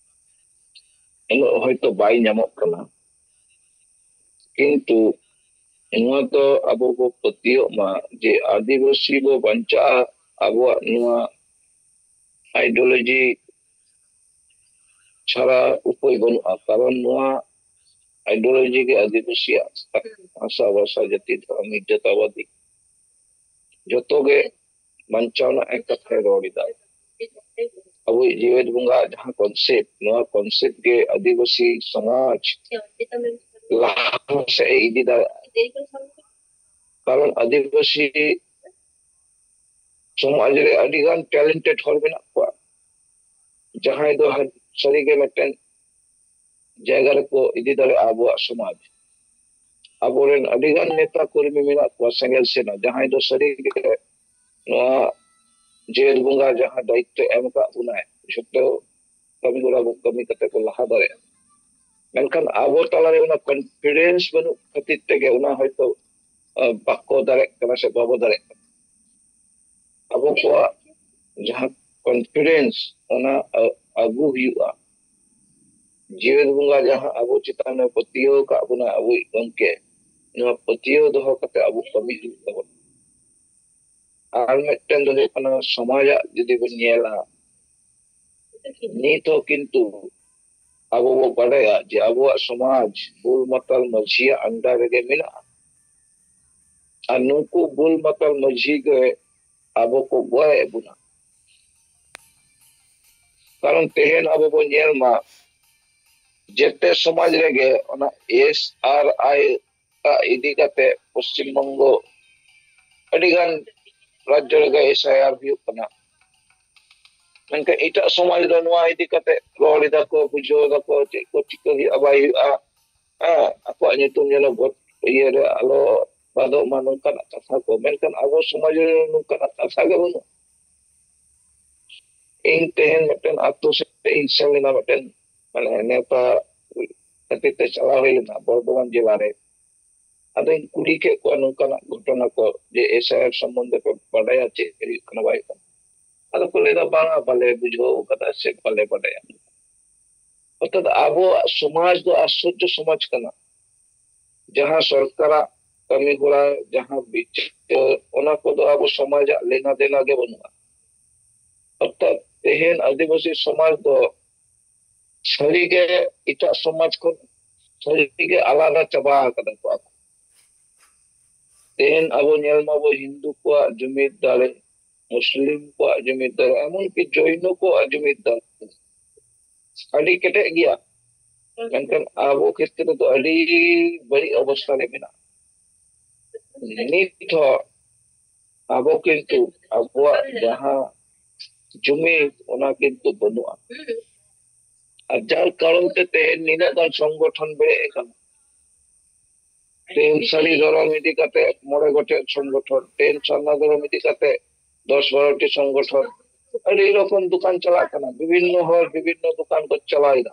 ᱩᱱᱟᱹᱜ ᱦᱚᱭᱛᱚ ᱵᱟᱭ ᱧᱟᱢᱚᱜ ᱠᱟᱱᱟ᱾ ᱠᱤᱱᱛᱩ ᱱᱚᱣᱟ ᱫᱚ ᱟᱵᱚ ᱵᱚ ᱯᱟᱹᱛᱭᱟᱹᱜ ᱢᱟ ᱡᱮ ᱟᱹᱫᱤᱵᱟᱹᱥᱤ ᱵᱚ ᱵᱟᱧᱪᱟᱜᱼᱟ, ᱟᱵᱚᱣᱟᱜ ᱱᱚᱣᱟ ᱟᱭᱰᱤᱭᱳᱞᱚᱡᱤ ᱪᱷᱟᱲᱟ ᱩᱯᱟᱹᱭ ᱵᱟᱹᱱᱩᱜᱼᱟ᱾ ᱠᱟᱨᱚᱱ ᱱᱚᱣᱟ ᱟᱭᱰᱤᱭᱳᱞᱚᱡᱤ ᱜᱮ ᱟᱹᱫᱤᱵᱟᱹᱥᱤᱭᱟᱜ ᱦᱟᱥᱟ ᱵᱷᱟᱥᱟ ᱡᱟᱹᱛᱤ ᱫᱷᱚᱨᱚᱢ ᱡᱟᱹᱛᱟᱵᱟᱫᱤ ᱡᱚᱛᱚ ᱜᱮ ᱵᱟᱧᱪᱟᱣ ᱨᱮᱱᱟᱜ ᱮ ᱠᱟᱛᱷᱟᱭ ᱨᱚᱲ ᱮᱫᱟ᱾ ᱟᱵᱚᱭᱤᱡ ᱡᱤᱣᱮᱫ ᱵᱚᱸᱜᱟ ᱡᱟᱦᱟᱸ ᱠᱚᱱᱥᱮᱯᱴ, ᱱᱚᱣᱟ ᱠᱚᱱᱥᱮᱯᱴ ᱜᱮ ᱟᱹᱫᱤᱵᱟᱹᱥᱤ ᱥᱚᱢᱟᱡᱽ ᱞᱟᱦᱟ ᱥᱮᱫ ᱮ ᱤᱫᱤ ᱫᱟᱲᱮᱭᱟᱜᱼᱟ᱾ ᱠᱟᱨᱚᱱ ᱟᱹᱫᱤᱵᱟᱹᱥᱤ ᱥᱚᱢᱟᱡᱽ ᱨᱮ ᱟᱹᱰᱤ ᱜᱟᱱ ᱴᱮᱞᱮᱱᱴᱮᱰ ᱦᱚᱲ ᱢᱮᱱᱟᱜ ᱠᱚᱣᱟ, ᱡᱟᱦᱟᱸᱭ ᱫᱚ ᱦᱟ-, ᱥᱟᱹᱨᱤᱜᱮ ᱢᱤᱫᱴᱮᱱ ᱡᱟᱭᱜᱟ ᱨᱮᱠᱚ ᱤᱫᱤ ᱫᱟᱲᱮᱭᱟᱜᱼᱟ ᱟᱵᱚᱣᱟᱜ ᱥᱚᱢᱟᱡᱽ᱾ ᱟᱵᱚᱨᱮᱱ ᱟᱹᱰᱤ ᱜᱟᱱ ᱱᱮᱛᱟ ᱠᱚᱨᱢᱤ ᱢᱮᱱᱟᱜ ᱠᱚᱣᱟ ᱥᱮᱸᱜᱮᱞ ᱥᱮᱱᱟ, ᱡᱟᱦᱟᱸᱭ ᱫᱚ ᱥᱟᱹᱨᱤᱜᱮ ᱱᱚᱣᱟ ᱡᱮᱦᱮᱛᱩ ᱵᱚᱸᱜᱟ ᱡᱟᱦᱟᱸ ᱫᱟᱭᱤᱛᱛᱚ ᱮᱢ ᱟᱠᱟᱫ ᱵᱚᱱᱟᱭ, ᱡᱷᱚᱛᱚ ᱠᱟᱹᱢᱤ ᱦᱚᱨᱟ ᱵᱚ ᱠᱟᱹᱢᱤ ᱠᱟᱛᱮ ᱠᱚ ᱞᱟᱦᱟ ᱫᱟᱲᱮᱭᱟᱜᱼᱟ᱾ ᱢᱮᱱᱠᱷᱟᱱ ᱟᱵᱚ ᱛᱟᱞᱟᱨᱮ ᱚᱱᱟ ᱠᱚᱱᱯᱷᱤᱰᱮᱱᱥ ᱵᱟᱹᱱᱩᱜ ᱠᱷᱟᱹᱛᱤᱨ ᱛᱮᱜᱮ ᱚᱱᱟ ᱦᱚᱭᱛᱚ, ᱟ, ᱵᱟᱠᱚ ᱫᱟᱲᱮᱭᱟᱜ ᱠᱟᱱᱟ ᱥᱮ ᱵᱟᱵᱚ ᱫᱟᱲᱮᱭᱟᱜ ᱠᱟᱱᱟ᱾ ᱟᱵᱚ ᱠᱚᱣᱟᱜ ᱡᱟᱦᱟᱸ ᱠᱚᱱᱯᱷᱤᱰᱮᱱᱥ, ᱚᱱᱟ, ᱟ-, ᱟᱹᱜᱩ ᱦᱩᱭᱩᱜᱼᱟ᱾ ᱡᱤᱣᱮᱫ ᱵᱚᱸᱜᱟ ᱡᱟᱦᱟᱸ ᱟᱵᱚ ᱪᱮᱛᱟᱱ ᱨᱮ ᱯᱟᱹᱛᱭᱟᱹᱣ ᱟᱠᱟᱫ ᱵᱚᱱᱟ ᱟᱵᱚᱭᱤᱡ ᱜᱚᱢᱠᱮ, ᱱᱚᱣᱟ ᱯᱟᱹᱛᱭᱟᱹᱣ ᱫᱚᱦᱚ ᱠᱟᱛᱮ ᱟᱵᱚ ᱠᱟᱹᱢᱤ ᱦᱩᱭᱩᱜ ᱛᱟᱵᱚᱱᱟ᱾ ᱟᱨ ᱢᱤᱫᱴᱮᱱ ᱫᱚ ᱦᱩᱭᱩᱜ ᱠᱟᱱᱟ, ᱥᱚᱢᱟᱡᱟᱜ ᱡᱩᱫᱤ ᱵᱚᱱ ᱧᱮᱞᱟ, ᱱᱤᱛ ᱦᱚᱸ ᱠᱤᱱᱛᱩ ᱟᱵᱚ ᱵᱚ ᱵᱟᱰᱟᱭᱟ ᱡᱮ ᱟᱵᱚᱣᱟᱜ ᱥᱚᱢᱟᱡᱽ ᱵᱩᱞ ᱢᱟᱛᱟᱞ ᱢᱟᱹᱡᱷᱤᱭᱟᱜ under ᱨᱮᱜᱮ ᱢᱮᱱᱟᱜᱼᱟ᱾ ᱟᱨ ᱱᱩᱠᱩ ᱵᱩᱞ ᱢᱟᱛᱟᱞ ᱢᱟᱹᱡᱷᱤ ᱜᱮ ᱟᱵᱚ ᱠᱚ ᱜᱚᱭᱮᱫ ᱵᱚᱱᱟ᱾ ᱠᱟᱨᱚᱱ ᱛᱮᱦᱮᱧ ᱟᱵᱚ ᱵᱚᱱ ᱧᱮᱞ ᱢᱟ, ᱡᱮᱛᱮ ᱥᱚᱢᱟᱡᱽ ᱨᱮᱜᱮ ᱚᱱᱟ SRI ᱤᱫᱤ ᱠᱟᱛᱮ ᱯᱚᱥᱪᱤᱢ ᱵᱚᱝᱜᱚ ᱟᱹᱰᱤ ᱜᱟᱱ ᱨᱟᱡᱽᱡᱚ ᱨᱮᱜᱮ SIR ᱦᱩᱭᱩᱜ ᱠᱟᱱᱟ᱾ ᱢᱮᱱᱠᱷᱟᱱ ᱮᱴᱟᱜ ᱥᱚᱢᱟᱡᱽ ᱫᱚ ᱱᱚᱣᱟ ᱤᱫᱤ ᱠᱟᱛᱮ ᱨᱚᱲ ᱮᱫᱟ ᱠᱚ, ᱵᱩᱡᱷᱟᱹᱣ ᱮᱫᱟ ᱠᱚ, ᱪᱮᱫ ᱠᱚ ᱪᱤᱠᱟᱹ ᱦᱩᱭᱩᱜᱼᱟ, ᱵᱟᱭ ᱦᱩᱭᱩᱜᱼᱟ, ᱦᱮᱸ, ᱟᱠᱚᱣᱟᱜ ᱧᱩᱛᱩᱢ ᱡᱮᱱᱚ ᱵᱷᱳᱴ ᱤᱭᱟᱹ ᱨᱮ ᱟᱞᱚ ᱵᱟᱫᱚᱜ ᱢᱟ, ᱱᱚᱝᱠᱟᱱᱟᱜ ᱠᱟᱛᱷᱟ ᱠᱚ᱾ ᱢᱮᱱᱠᱷᱟᱱ ᱟᱵᱚ ᱥᱚᱢᱟᱡᱽ ᱨᱮ ᱱᱚᱝᱠᱟᱱᱟᱜ ᱠᱟᱛᱷᱟ ᱜᱮ ᱵᱟᱹᱱᱩᱜᱼᱟ᱾ ᱤᱧ ᱛᱮᱦᱮᱧ ᱢᱤᱫᱴᱮᱱ ᱟᱛᱳ ᱥᱮᱫ ᱤᱧ ᱥᱮᱱ ᱞᱮᱱᱟ, ᱢᱤᱫᱴᱮᱱ, ᱢᱟᱱᱮ, ᱱᱮᱣᱛᱟ ᱠᱷᱟᱹᱛᱤᱨ ᱛᱮ ᱪᱟᱞᱟᱣ ᱦᱩᱭ ᱞᱮᱱᱟ ᱵᱚᱨᱫᱷᱚᱢᱟᱱ ᱡᱮᱞᱟ ᱨᱮ᱾ ᱟᱫᱚᱧ ᱠᱩᱞᱤ ᱠᱮᱫ ᱠᱚᱣᱟ ᱱᱚᱝᱠᱟᱱᱟᱜ ᱜᱷᱚᱴᱚᱱᱟ ᱠᱚ ᱡᱮ SIR ᱥᱚᱢᱵᱚᱱᱫᱷᱮ ᱯᱮ ᱵᱟᱰᱟᱭᱟ, ᱪᱮᱫ ᱦᱩᱭᱩᱜ ᱠᱟᱱᱟ ᱵᱟᱭ ᱦᱩᱭᱩᱜ ᱠᱟᱱᱟ? ᱟᱫᱚ ᱠᱚ ᱞᱟᱹᱭᱫᱟ, "ᱵᱟᱝᱟ, ᱵᱟᱞᱮ ᱵᱩᱡᱷᱟᱹᱣ ᱠᱟᱫᱟ ᱥᱮ ᱵᱟᱞᱮ ᱵᱟᱰᱟᱭᱟ᱾" ᱚᱨᱛᱷᱟᱛ ᱟᱵᱚᱣᱟᱜ ᱥᱚᱢᱟᱡᱽ ᱫᱚ ᱟᱥᱪᱚᱨᱡᱚ ᱥᱚᱢᱟᱡᱽ ᱠᱟᱱᱟ, ᱡᱟᱦᱟᱸ ᱥᱚᱨᱠᱟᱨᱟᱜ ᱠᱟᱹᱢᱤ ᱦᱚᱨᱟ, ᱡᱟᱦᱟᱸ ᱵᱤᱪᱟᱹᱨ, ᱚᱱᱟ ᱠᱚᱫᱚ ᱟᱵᱚ ᱥᱚᱢᱟᱡᱟᱜ ᱞᱮᱱᱟ ᱫᱮᱱᱟ ᱜᱮ ᱵᱟᱹᱱᱩᱜᱼᱟ᱾ ᱚᱨᱛᱷᱟᱛ ᱛᱮᱦᱮᱧ ᱟᱹᱫᱤᱵᱟᱹᱥᱤ ᱥᱚᱢᱟᱡᱽ ᱫᱚ ᱥᱟᱹᱨᱤᱜᱮ ᱮᱴᱟᱜ ᱥᱚᱢᱟᱡᱽ ᱠᱷᱚᱱ ᱥᱟᱹᱨᱤᱜᱮ ᱟᱞᱟᱫᱟ ᱪᱟᱵᱟ ᱟᱠᱟᱫᱟ ᱠᱚ ᱟᱠᱚ᱾ ᱛᱮᱦᱮᱧ ᱟᱵᱚ ᱧᱮᱞ ᱢᱟᱵᱚ ᱦᱤᱱᱫᱩ ᱠᱚᱣᱟᱜ ᱡᱩᱢᱤᱫ ᱫᱟᱲᱮ, ᱢᱩᱥᱞᱤᱢ ᱠᱚᱣᱟᱜ ᱡᱩᱢᱤᱫ ᱫᱟᱲᱮ, ᱮᱢᱚᱱᱠᱤ ᱡᱚᱭᱱᱚ ᱠᱚᱣᱟᱜ ᱡᱩᱢᱤᱫ ᱫᱟᱲᱮ ᱟᱹᱰᱤ ᱠᱮᱴᱮᱡ ᱜᱮᱭᱟ᱾ ᱢᱮᱱᱠᱷᱟᱱ ᱟᱵᱚ ᱠᱷᱮᱛᱨᱮ ᱫᱚ ᱟᱹᱰᱤ ᱵᱟᱹᱲᱤᱡ ᱚᱵᱚᱥᱛᱷᱟ ᱨᱮ ᱢᱮᱱᱟᱜᱼᱟ᱾ ᱱᱤᱛ ᱦᱚᱸ ᱟᱵᱚ ᱠᱤᱱᱛᱩ ᱟᱵᱚᱣᱟᱜ ᱡᱟᱦᱟᱸ ᱡᱩᱢᱤᱫ, ᱚᱱᱟ ᱠᱤᱱᱛᱩ ᱵᱟᱹᱱᱩᱜᱼᱟ᱾ ᱟᱨ ᱡᱟᱨ ᱠᱟᱨᱚᱱ ᱛᱮ ᱛᱮᱦᱮᱧ ᱱᱤᱱᱟᱹᱜ ᱜᱟᱱ ᱥᱚᱝᱜᱚᱴᱷᱚᱱ ᱵᱮᱨᱮᱫ ᱟᱠᱟᱱᱟ᱾ ᱛᱮᱦᱮᱧ ᱥᱟᱹᱨᱤ ᱫᱷᱚᱨᱚᱢ ᱤᱫᱤ ᱠᱟᱛᱮ ᱢᱚᱬᱮ ᱜᱚᱴᱮᱡ ᱥᱚᱝᱜᱚᱴᱷᱚᱱ, ᱛᱮᱦᱮᱧ ᱥᱟᱨᱱᱟ ᱫᱷᱚᱨᱚᱢ ᱤᱫᱤ ᱠᱟᱛᱮ ᱫᱚᱥ ᱵᱟᱨᱚ ᱴᱤ ᱥᱚᱝᱜᱚᱴᱷᱚᱱ, ᱟᱹᱰᱤ ᱨᱚᱠᱚᱢ ᱫᱚᱠᱟᱱ ᱪᱟᱞᱟᱜ ᱠᱟᱱᱟ, ᱵᱤᱵᱷᱤᱱᱱᱚ ᱦᱚᱲ ᱵᱤᱵᱷᱤᱱᱱᱚ ᱫᱚᱠᱟᱱ ᱠᱚ ᱪᱟᱞᱟᱣ ᱮᱫᱟ᱾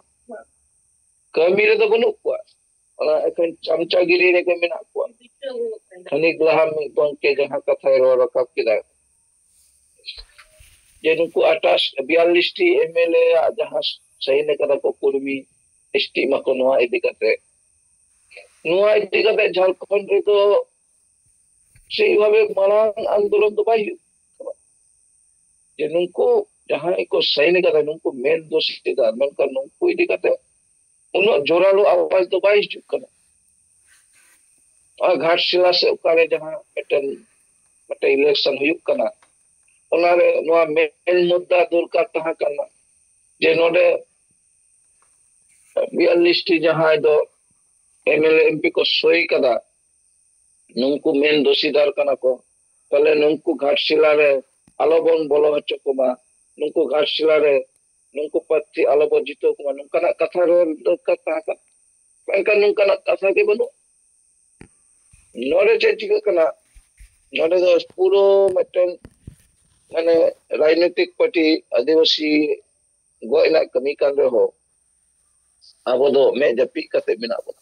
ᱠᱟᱹᱢᱤ ᱨᱮᱫᱚ ᱵᱟᱹᱱᱩᱜ ᱠᱚᱣᱟ, ᱚᱱᱟ ᱮᱠᱷᱮᱱ ᱪᱟᱢᱪᱟᱜᱤᱨᱤ ᱨᱮᱜᱮ ᱢᱮᱱᱟᱜ ᱠᱚᱣᱟ᱾ ᱠᱷᱟᱹᱱᱤᱠ ᱞᱟᱦᱟ ᱢᱤᱫ ᱜᱚᱢᱠᱮ ᱡᱟᱦᱟᱸ ᱠᱟᱛᱷᱟᱭ ᱨᱚᱲ ᱨᱟᱠᱟᱵ ᱠᱮᱫᱟ, ᱡᱮ ᱱᱩᱠᱩ ᱟᱴᱷᱟᱥ, ᱵᱤᱭᱟᱞᱞᱤᱥ ᱴᱤ ᱮᱢ ᱮᱞ ᱮ ᱟᱜ ᱡᱟᱦᱟᱸ ᱥᱟᱭᱤᱱ ᱟᱠᱟᱫᱟ ᱠᱚ ᱠᱩᱲᱢᱤ ᱮᱥ ᱴᱤ ᱮᱢᱟ ᱠᱚ, ᱱᱚᱣᱟ ᱤᱫᱤ ᱠᱟᱛᱮ, ᱱᱚᱣᱟ ᱤᱫᱤ ᱠᱟᱛᱮ ᱡᱷᱟᱲᱠᱷᱚᱸᱰ ᱨᱮᱫᱚ ᱥᱮᱭᱵᱷᱟᱵᱮ ᱢᱟᱲᱟᱝ ᱟᱱᱫᱳᱞᱚᱱ ᱫᱚ ᱵᱟᱭ ᱦᱩᱭᱩᱜ ᱠᱟᱱᱟ᱾ ᱡᱮ ᱱᱩᱠᱩ ᱡᱟᱦᱟᱸᱭ ᱠᱚ ᱥᱟᱭᱤᱱ ᱟᱠᱟᱫᱟ, ᱱᱩᱠᱩ ᱢᱮᱱ ᱫᱳᱥᱤᱫᱟᱨ, ᱢᱮᱱᱠᱷᱟᱱ ᱱᱩᱠᱩ ᱤᱫᱤ ᱠᱟᱛᱮ ᱩᱱᱟᱹᱜ ᱡᱳᱨᱟᱞᱳ ᱟᱣᱟᱡ ᱫᱚ ᱵᱟᱭ ᱦᱤᱡᱩᱜ ᱠᱟᱱᱟ᱾ ᱟᱨ ᱜᱷᱟᱴᱥᱤᱞᱟ ᱥᱮ ᱚᱠᱟᱨᱮ ᱡᱟᱦᱟᱸ ᱢᱤᱫᱴᱮᱱ, ᱢᱤᱫᱴᱮᱱ ᱤᱞᱮᱠᱥᱚᱱ ᱦᱩᱭᱩᱜ ᱠᱟᱱᱟ, ᱚᱱᱟᱨᱮ ᱱᱚᱣᱟ ᱢᱮᱱ ᱢᱩᱫᱽᱫᱟ ᱫᱚᱨᱠᱟᱨ ᱛᱟᱦᱮᱸ ᱠᱟᱱᱟ ᱡᱮ ᱱᱚᱰᱮ ᱵᱤᱭᱟᱞᱞᱤᱥ ᱴᱤ ᱡᱟᱦᱟᱸᱭ ᱫᱚ M L A M P ᱠᱚ ᱥᱳᱭ ᱠᱟᱫᱟ, ᱱᱩᱝᱠᱩ ᱢᱮᱱ ᱫᱳᱥᱤᱫᱟᱨ ᱠᱟᱱᱟ ᱠᱚ, ᱛᱟᱦᱞᱮ ᱱᱩᱝᱠᱩ ᱜᱷᱟᱴᱥᱤᱞᱟ ᱨᱮ ᱟᱞᱚ ᱵᱚᱱ ᱵᱚᱞᱚ ᱦᱚᱪᱚ ᱠᱚᱢᱟ, ᱱᱩᱝᱠᱩ ᱜᱷᱟᱴᱥᱤᱞᱟ ᱨᱮ ᱱᱩᱝᱠᱩ ᱯᱨᱟᱨᱛᱷᱤ ᱟᱞᱚ ᱵᱚ ᱡᱤᱛᱟᱹᱣ ᱠᱚᱢᱟ, ᱱᱚᱝᱠᱟᱱᱟᱜ ᱠᱟᱛᱷᱟ ᱨᱚᱲ ᱫᱚᱨᱠᱟᱨ ᱛᱟᱦᱮᱸ ᱠᱟᱱᱟ᱾ ᱢᱮᱱᱠᱷᱟᱱ ᱱᱚᱝᱠᱟᱱᱟᱜ ᱠᱟᱛᱷᱟ ᱜᱮ ᱵᱟᱹᱱᱩᱜ᱾ ᱱᱚᱰᱮ ᱪᱮᱫ ᱪᱤᱠᱟᱹᱜ ᱠᱟᱱᱟ? ᱱᱚᱰᱮ ᱫᱚ ᱯᱩᱨᱟᱹ ᱢᱤᱫᱴᱮᱱ, ᱢᱟᱱᱮ, ᱨᱟᱡᱽᱱᱤᱛᱤᱠ ᱯᱟᱨᱴᱤ ᱟᱹᱫᱤᱵᱟᱹᱥᱤ ᱜᱚᱡ ᱨᱮᱱᱟᱜ ᱠᱟᱹᱢᱤ ᱠᱟᱱ ᱨᱮᱦᱚᱸ, ᱟᱵᱚ ᱫᱚ ᱢᱮᱫ ᱡᱟᱹᱯᱤᱫ ᱠᱟᱛᱮ ᱢᱮᱱᱟᱜ ᱵᱚᱱᱟ᱾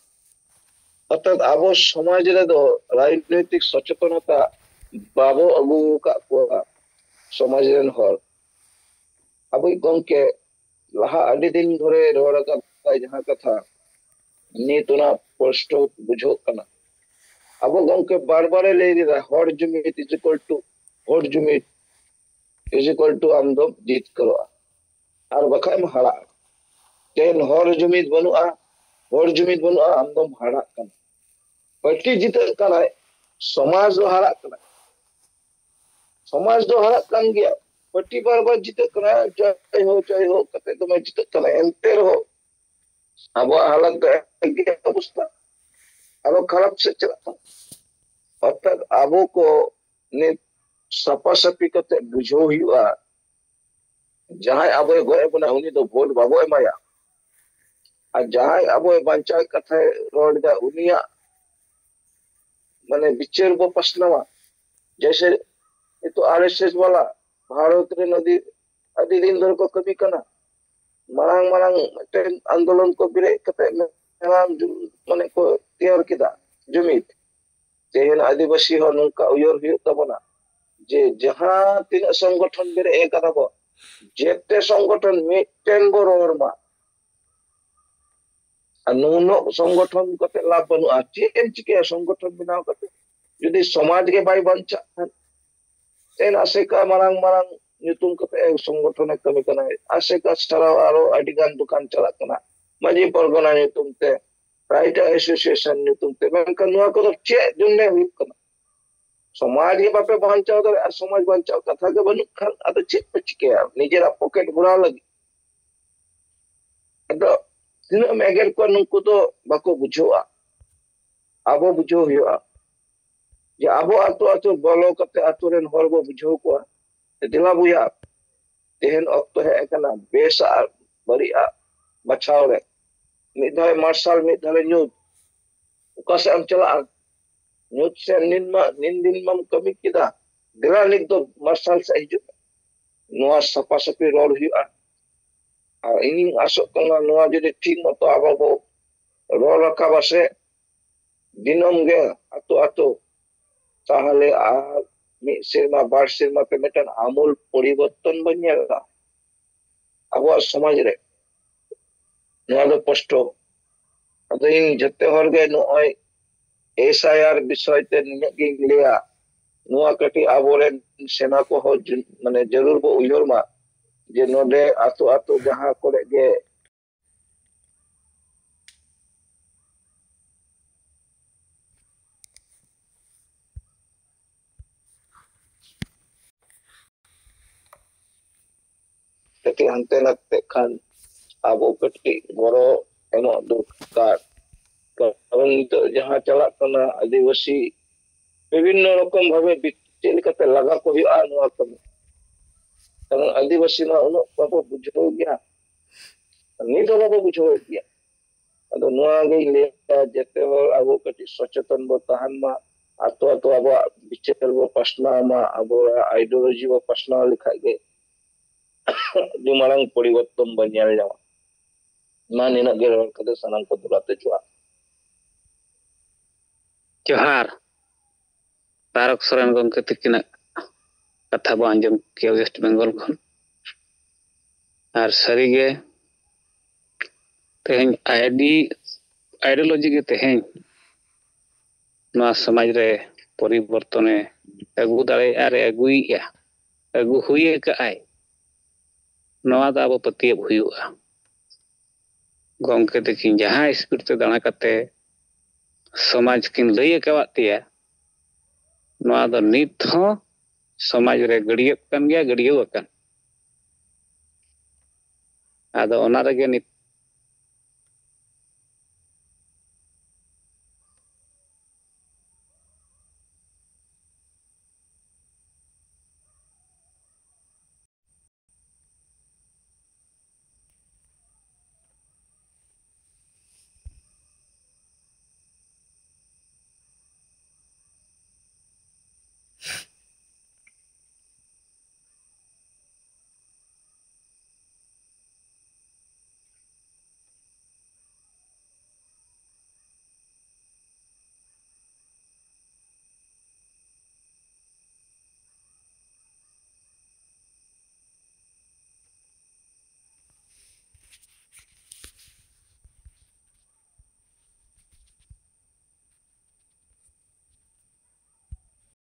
ᱚᱨᱛᱷᱟᱛ ᱟᱵᱚ ᱥᱚᱢᱟᱡᱽ ᱨᱮᱫᱚ ᱨᱟᱡᱽᱱᱤᱛᱤᱠ ᱥᱚᱪᱮᱛᱚᱱᱚᱛᱟ ᱵᱟᱵᱚ ᱟᱹᱜᱩ ᱟᱠᱟᱫ ᱠᱚᱣᱟ ᱥᱚᱢᱟᱡᱽ ᱨᱮᱱ ᱦᱚᱲ᱾ ᱟᱵᱚᱭᱤᱡ ᱜᱚᱢᱠᱮ ᱞᱟᱦᱟ ᱟᱹᱰᱤ ᱫᱤᱱ ᱫᱷᱚᱨᱮ ᱨᱚᱲ ᱟᱠᱟᱫᱟᱭ ᱡᱟᱦᱟᱸ ᱠᱟᱛᱷᱟ, ᱱᱤᱛ ᱚᱱᱟ ᱯᱚᱥᱴᱚ ᱵᱩᱡᱷᱟᱹᱜ ᱠᱟᱱᱟ᱾ ᱟᱵᱚ ᱜᱚᱢᱠᱮ ᱵᱟᱨ ᱵᱟᱨᱮ ᱞᱟᱹᱭ ᱞᱮᱫᱟ, ᱦᱚᱲ ᱡᱩᱢᱤᱫ is equal to ᱵᱷᱳᱴ ᱡᱩᱢᱤᱫ is equal to ᱟᱢ ᱫᱚᱢ ᱡᱤᱛᱠᱟᱹᱨᱚᱜᱼᱟ, ᱟᱨ ᱵᱟᱠᱷᱟᱡ ᱮᱢ ᱦᱟᱨᱟᱜᱼᱟ᱾ ᱛᱮᱦᱮᱧ ᱦᱚᱲ ᱡᱩᱢᱤᱫ ᱵᱟᱹᱱᱩᱜᱼᱟ, ᱦᱚᱲ ᱡᱩᱢᱤᱫ ᱵᱟᱹᱱᱩᱜᱼᱟ, ᱟᱢ ᱫᱚᱢ ᱦᱟᱨᱟᱜ ᱠᱟᱱᱟ᱾ ᱯᱟᱹᱴᱤ ᱡᱤᱛᱟᱹᱜ ᱠᱟᱱᱟᱭ, ᱥᱚᱢᱟᱡᱽ ᱫᱚ ᱦᱟᱨᱟᱜ ᱠᱟᱱᱟ᱾ ᱥᱚᱢᱟᱡᱽ ᱫᱚ ᱦᱟᱨᱟᱜ ᱠᱟᱱ ᱜᱮᱭᱟ, ᱯᱟᱹᱴᱤ ᱵᱟᱨ ᱵᱟᱨ ᱡᱤᱛᱟᱹᱜ ᱠᱟᱱᱟ, ᱡᱟᱭ ᱦᱳ ᱡᱟᱭ ᱦᱳ ᱠᱟᱛᱮ ᱫᱚᱢᱮ ᱡᱤᱛᱟᱹᱜ ᱠᱟᱱᱟ, ᱮᱱᱛᱮ ᱨᱮᱦᱚᱸ ᱟᱵᱚᱣᱟᱜ ᱦᱟᱞᱚᱛ ᱫᱚ ᱮᱠᱤ ᱚᱵᱚᱥᱛᱟ, ᱟᱨᱚ ᱠᱷᱟᱨᱟᱯ ᱥᱮᱫ ᱪᱟᱞᱟᱜ ᱠᱟᱱᱟ᱾ ᱚᱨᱛᱷᱟᱛ ᱟᱵᱚ ᱠᱚ ᱱᱤᱛ ᱥᱟᱯᱟᱥᱟᱯᱤ ᱠᱟᱛᱮ ᱵᱩᱡᱷᱟᱹᱣ ᱦᱩᱭᱩᱜᱼᱟ, ᱡᱟᱦᱟᱸᱭ ᱟᱵᱚᱭ ᱜᱚᱡ ᱵᱚᱱᱟ ᱩᱱᱤ ᱫᱚ ᱵᱷᱳᱴ ᱵᱟᱵᱚ ᱮᱢᱟᱭᱟ, ᱟᱨ ᱡᱟᱦᱟᱸᱭ ᱟᱵᱚᱭ ᱵᱟᱧᱪᱟᱣ ᱠᱟᱛᱷᱟᱭ ᱨᱚᱲ ᱮᱫᱟ ᱩᱱᱤᱭᱟᱜ ᱢᱟᱱᱮ ᱵᱤᱪᱟᱹᱨ ᱵᱚ ᱯᱟᱥᱱᱟᱣᱟ᱾ ᱡᱮᱭᱥᱮ ᱱᱤᱛᱚᱜ ᱟᱨ ᱮᱥ ᱮᱥ ᱵᱟᱞᱟ ᱵᱷᱟᱨᱚᱛ ᱨᱮᱱ ᱟᱹᱰᱤ, ᱟᱹᱰᱤ ᱫᱤᱱ ᱫᱷᱚᱨᱮ ᱠᱚ ᱠᱟᱹᱢᱤ ᱠᱟᱱᱟ᱾ ᱢᱟᱨᱟᱝ ᱢᱟᱨᱟᱝ ᱢᱤᱫᱴᱮᱱ ᱟᱱᱫᱳᱞᱚᱱ ᱠᱚ ᱵᱮᱨᱮᱫ ᱠᱟᱛᱮ ᱢᱮᱨᱟᱢ ᱡᱩ-, ᱢᱟᱱᱮ ᱠᱚ ᱛᱮᱭᱟᱨ ᱠᱮᱫᱟ ᱡᱩᱢᱤᱫ᱾ ᱛᱮᱦᱮᱧ ᱟᱹᱫᱤᱵᱟᱹᱥᱤ ᱦᱚᱸ ᱱᱚᱝᱠᱟ ᱩᱭᱦᱟᱹᱨ ᱦᱩᱭᱩᱜ ᱛᱟᱵᱚᱱᱟ ᱡᱮ ᱡᱟᱦᱟᱸ ᱛᱤᱱᱟᱹᱜ ᱥᱚᱝᱜᱚᱴᱷᱚᱱ ᱵᱮᱨᱮᱫ ᱟᱠᱟᱫᱟ ᱵᱚ, ᱡᱮᱛᱮ ᱥᱚᱝᱜᱚᱴᱷᱚᱱ ᱢᱤᱫᱴᱮᱱ ᱵᱚ ᱨᱚᱲ ᱢᱟ᱾ ᱟᱨ ᱱᱩᱱᱟᱹᱜ ᱥᱚᱝᱜᱚᱴᱷᱚᱱ ᱠᱟᱛᱮ ᱞᱟᱵᱷ ᱵᱟᱹᱱᱩᱜᱼᱟ᱾ ᱪᱮᱫ ᱮᱢ ᱪᱤᱠᱟᱹᱭᱟ ᱥᱚᱝᱜᱚᱴᱷᱚᱱ ᱵᱮᱱᱟᱣ ᱠᱟᱛᱮ ᱡᱩᱫᱤ ᱥᱚᱢᱟᱡᱽ ᱜᱮ ᱵᱟᱭ ᱵᱟᱧᱪᱟᱜ ᱠᱷᱟᱱ? ᱛᱮᱦᱮᱧ ᱟᱥᱮᱠᱟ ᱢᱟᱨᱟᱝ ᱢᱟᱨᱟᱝ ᱧᱩᱛᱩᱢ ᱠᱟᱛᱮ ᱥᱚᱝᱜᱚᱴᱷᱚᱱᱮ ᱠᱟᱹᱢᱤ ᱠᱟᱱᱟ᱾ ᱟᱥᱮᱠᱟ ᱪᱷᱟᱲᱟᱣ ᱟᱨᱚ ᱟᱹᱰᱤ ᱜᱟᱱ ᱫᱚᱠᱟᱱ ᱪᱟᱞᱟᱜ ᱠᱟᱱᱟ, ᱢᱟᱹᱡᱷᱤ ᱯᱟᱨᱜᱟᱱᱟ ᱧᱩᱛᱩᱢ ᱛᱮ, ᱨᱟᱭᱴᱟᱨ ᱮᱥᱳᱥᱤᱭᱮᱥᱚᱱ ᱧᱩᱛᱩᱢ ᱛᱮ᱾ ᱢᱮᱱᱠᱷᱟᱱ ᱱᱚᱣᱟ ᱠᱚᱫᱚ ᱪᱮᱫ ᱡᱚᱱᱱᱮ ᱦᱩᱭᱩᱜ ᱠᱟᱱᱟ? ᱥᱚᱢᱟᱡᱽ ᱜᱮ ᱵᱟᱯᱮ ᱵᱟᱧᱪᱟᱣ ᱫᱟᱲᱮᱭᱟᱜᱼᱟ᱾ ᱥᱚᱢᱟᱡᱽ ᱵᱟᱧᱪᱟᱣ ᱠᱟᱛᱷᱟ ᱜᱮ ᱵᱟᱹᱱᱩᱜ ᱠᱷᱟᱱ ᱟᱫᱚ ᱪᱮᱫ ᱯᱮ ᱪᱤᱠᱟᱹᱭᱟ ᱱᱤᱡᱮᱨᱟᱜ ᱯᱚᱠᱮᱴ ᱵᱷᱚᱨᱟᱣ ᱞᱟᱹᱜᱤᱫ? ᱟᱫᱚ ᱛᱤᱱᱟᱹᱜ ᱮᱢ ᱮᱜᱮᱨ ᱠᱚᱣᱟ, ᱱᱩᱠᱩ ᱫᱚ ᱵᱟᱠᱚ ᱵᱩᱡᱷᱟᱹᱣᱟ᱾ ᱟᱵᱚ ᱵᱩᱡᱷᱟᱹᱣ ᱦᱩᱭᱩᱜᱼᱟ ᱡᱮ ᱟᱵᱚ ᱟᱛᱳ ᱟᱛᱳ ᱵᱚᱞᱚ ᱠᱟᱛᱮ ᱟᱛᱳ ᱨᱮᱱ ᱦᱚᱲ ᱵᱚ ᱵᱩᱡᱷᱟᱹᱣ ᱠᱚᱣᱟ, ᱫᱮᱞᱟ ᱵᱚᱭᱦᱟ, ᱛᱮᱦᱮᱧ ᱚᱠᱛᱚ ᱦᱮᱡ ᱟᱠᱟᱱᱟ ᱵᱮᱥᱟᱜ ᱟᱨ ᱵᱟᱹᱲᱤᱡᱟᱜ ᱵᱟᱪᱷᱟᱣ ᱨᱮ᱾ ᱢᱤᱫ ᱫᱷᱟᱣ ᱢᱟᱨᱥᱟᱞ, ᱢᱤᱫ ᱫᱷᱟᱣ ᱧᱩᱛ, ᱚᱠᱟ ᱥᱮᱫ ᱮᱢ ᱪᱟᱞᱟᱜᱼᱟ? ᱧᱩᱛ ᱥᱮᱫ ᱱᱤᱱ ᱢᱟ, ᱱᱤᱱ ᱫᱤᱱ ᱢᱟᱢ ᱠᱟᱹᱢᱤ ᱠᱮᱫᱟ, ᱫᱮᱞᱟ ᱱᱤᱛ ᱫᱚ ᱢᱟᱨᱥᱟᱞ ᱥᱮᱫ ᱦᱤᱡᱩᱜ ᱢᱮ᱾ ᱱᱚᱣᱟ ᱥᱟᱯᱷᱟ ᱥᱟᱹᱯᱷᱤ ᱨᱚᱲ ᱦᱩᱭᱩᱜᱼᱟ᱾ ᱟᱨ ᱤᱧᱤᱧ ᱟᱥᱚᱜ ᱠᱟᱱᱟ ᱱᱚᱣᱟ ᱡᱩᱫᱤ ᱴᱷᱤᱠ ᱢᱚᱛᱚ ᱟᱵᱚ ᱵᱚ ᱨᱚᱲ ᱨᱟᱠᱟᱵᱟ ᱥᱮ ᱫᱤᱱᱟᱹᱢ ᱜᱮ ᱟᱛᱳ ᱟᱛᱳ, ᱛᱟᱦᱚᱞᱮ ᱟᱨ ᱢᱤᱫ ᱥᱮᱨᱢᱟ ᱵᱟᱨ ᱥᱮᱨᱢᱟ ᱛᱮ ᱢᱤᱫᱴᱟᱝ ᱟᱢᱩᱞ ᱯᱚᱨᱤᱵᱚᱨᱛᱚᱱ ᱵᱚᱱ ᱧᱮᱞᱟ᱾ ᱟᱵᱚᱣᱟᱜ ᱥᱚᱢᱟᱡᱽ ᱨᱮ᱾ ᱱᱚᱣᱟ ᱫᱚ ᱥᱯᱚᱥᱴᱚ᱾ ᱟᱫᱚ ᱤᱧ ᱡᱚᱛᱚ ᱦᱚᱲ ᱜᱮ ᱱᱚᱜᱼᱚᱭ ᱮᱥ ᱟᱭ ᱟᱨ ᱵᱤᱥᱚᱭ ᱛᱮ ᱱᱤᱱᱟᱹᱜ ᱜᱤᱧ ᱞᱟᱹᱭᱟ, ᱱᱚᱣᱟ ᱠᱟᱹᱴᱤᱡ ᱟᱵᱚᱨᱮᱱ ᱥᱮᱱᱟ ᱠᱚᱦᱚᱸ ᱡᱩ-, ᱢᱟᱱᱮ ᱡᱟᱹᱨᱩᱲ ᱵᱚ ᱩᱭᱦᱟᱹᱨ ᱢᱟ, ᱡᱮ ᱱᱚᱰᱮ ᱟᱛᱳ ᱟᱛᱳ ᱡᱟᱦᱟᱸ ᱠᱚᱨᱮ ᱜᱮ ᱠᱟᱹᱴᱤᱡ ᱦᱟᱱᱛᱮ ᱱᱟᱛᱮᱜ ᱠᱷᱟᱱ ᱟᱵᱚ ᱠᱟᱹᱴᱤᱡ ᱜᱚᱲᱚ ᱮᱢᱚᱜ ᱫᱚᱨᱠᱟᱨ᱾ ᱠᱟᱨᱚᱱ ᱱᱤᱛᱚᱜ ᱡᱟᱦᱟᱸ ᱪᱟᱞᱟᱜ ᱠᱟᱱᱟ, ᱟᱹᱫᱤᱵᱟᱹᱥᱤ ᱵᱤᱵᱷᱤᱱᱱᱚ ᱨᱚᱠᱚᱢ ᱵᱷᱟᱵᱮ ᱵᱤ-, ᱪᱮᱫ ᱞᱮᱠᱟᱛᱮ ᱞᱟᱜᱟ ᱠᱚ ᱦᱩᱭᱩᱜᱼᱟ ᱱᱚᱣᱟ ᱠᱟᱹᱢᱤ᱾ ᱠᱟᱨᱚᱱ ᱟᱹᱫᱤᱵᱟᱹᱥᱤ ᱢᱟ ᱩᱱᱟᱹᱜ ᱵᱟᱵᱚ ᱵᱩᱡᱷᱟᱹᱣ ᱜᱮᱭᱟ, ᱱᱤᱛ ᱦᱚᱸ ᱵᱟᱵᱚ ᱵᱩᱡᱷᱟᱹᱣᱮᱫ ᱜᱮᱭᱟ᱾ ᱟᱫᱚ ᱱᱚᱣᱟ ᱜᱤᱧ ᱞᱟᱹᱭᱟ, ᱡᱮᱛᱮ ᱦᱚᱲ ᱟᱵᱚ ᱠᱟᱹᱴᱤᱡ ᱥᱚᱪᱮᱛᱚᱱ ᱵᱚ ᱛᱟᱦᱮᱱ ᱢᱟ, ᱟᱛᱳ ᱟᱛᱳ ᱟᱵᱚᱣᱟᱜ ᱵᱤᱪᱟᱹᱨ ᱵᱚ ᱯᱟᱥᱱᱟᱣ ᱢᱟ, ᱟᱵᱚᱣᱟᱜ ideology ᱵᱚ ᱯᱟᱥᱱᱟᱣ ᱞᱮᱠᱷᱟᱡ ᱜᱮ ᱟᱹᱰᱤ ᱢᱟᱨᱟᱝ ᱯᱚᱨᱤᱵᱚᱨᱛᱚᱱ ᱵᱚ ᱧᱮᱞ ᱧᱟᱢᱟ᱾ ᱢᱟ ᱱᱤᱱᱟᱹᱜ ᱜᱮ ᱨᱚᱲ ᱠᱟᱛᱮ ᱥᱟᱱᱟᱢ ᱠᱚ ᱫᱩᱞᱟᱛᱮ ᱡᱚᱦᱟᱨ᱾ ᱡᱚᱦᱟᱨ᱾ ᱛᱟᱨᱚᱠ ᱥᱚᱨᱮᱱ ᱜᱚᱢᱠᱮ ᱛᱤᱠᱤᱱᱟᱜ ᱠᱟᱛᱷᱟ ᱵᱚ ᱟᱸᱡᱚᱢ ᱠᱮᱭᱟ ᱳᱭᱮᱥᱴ ᱵᱮᱝᱜᱚᱞ ᱠᱷᱚᱱ᱾ ᱟᱨ ᱥᱟᱹᱨᱤᱜᱮ ᱛᱮᱦᱮᱧ ᱟᱭᱰᱤ-, ideology ᱜᱮ ᱛᱮᱦᱮᱧ ᱱᱚᱣᱟ ᱥᱚᱢᱟᱡᱽ ᱨᱮ ᱯᱚᱨᱤᱵᱚᱨᱛᱚᱱᱮ ᱟᱹᱜᱩ ᱫᱟᱲᱮᱭᱟᱜᱼᱟ ᱟᱨ ᱟᱹᱜᱩᱭᱮᱫᱼᱟ, ᱟᱹᱜᱩ ᱦᱩᱭ ᱟᱠᱟᱫᱼᱟᱭ᱾ ᱱᱚᱣᱟ ᱫᱚ ᱟᱵᱚ ᱯᱟᱹᱛᱭᱟᱹᱣ ᱦᱩᱭᱩᱜᱼᱟ᱾ ᱜᱚᱢᱠᱮ ᱛᱟᱹᱠᱤᱱ ᱡᱟᱦᱟᱸ ᱥᱯᱤᱰ ᱛᱮ ᱫᱟᱬᱟ ᱠᱟᱛᱮ ᱥᱚᱢᱟᱡᱽ ᱠᱤᱱ ᱞᱟᱹᱭ ᱟᱠᱟᱣᱟᱫ ᱯᱮᱭᱟ, ᱱᱚᱣᱟ ᱫᱚ ᱱᱤᱛ ᱦᱚᱸ ᱥᱚᱢᱟᱡᱽ ᱨᱮ ᱜᱟᱹᱲᱭᱟᱹᱜ ᱠᱟᱱ ᱜᱮᱭᱟ, ᱜᱟᱹᱲᱭᱟᱹᱣ ᱟᱠᱟᱱ᱾ ᱟᱫᱚ ᱚᱱᱟ ᱨᱮᱜᱮ ᱱᱤᱛ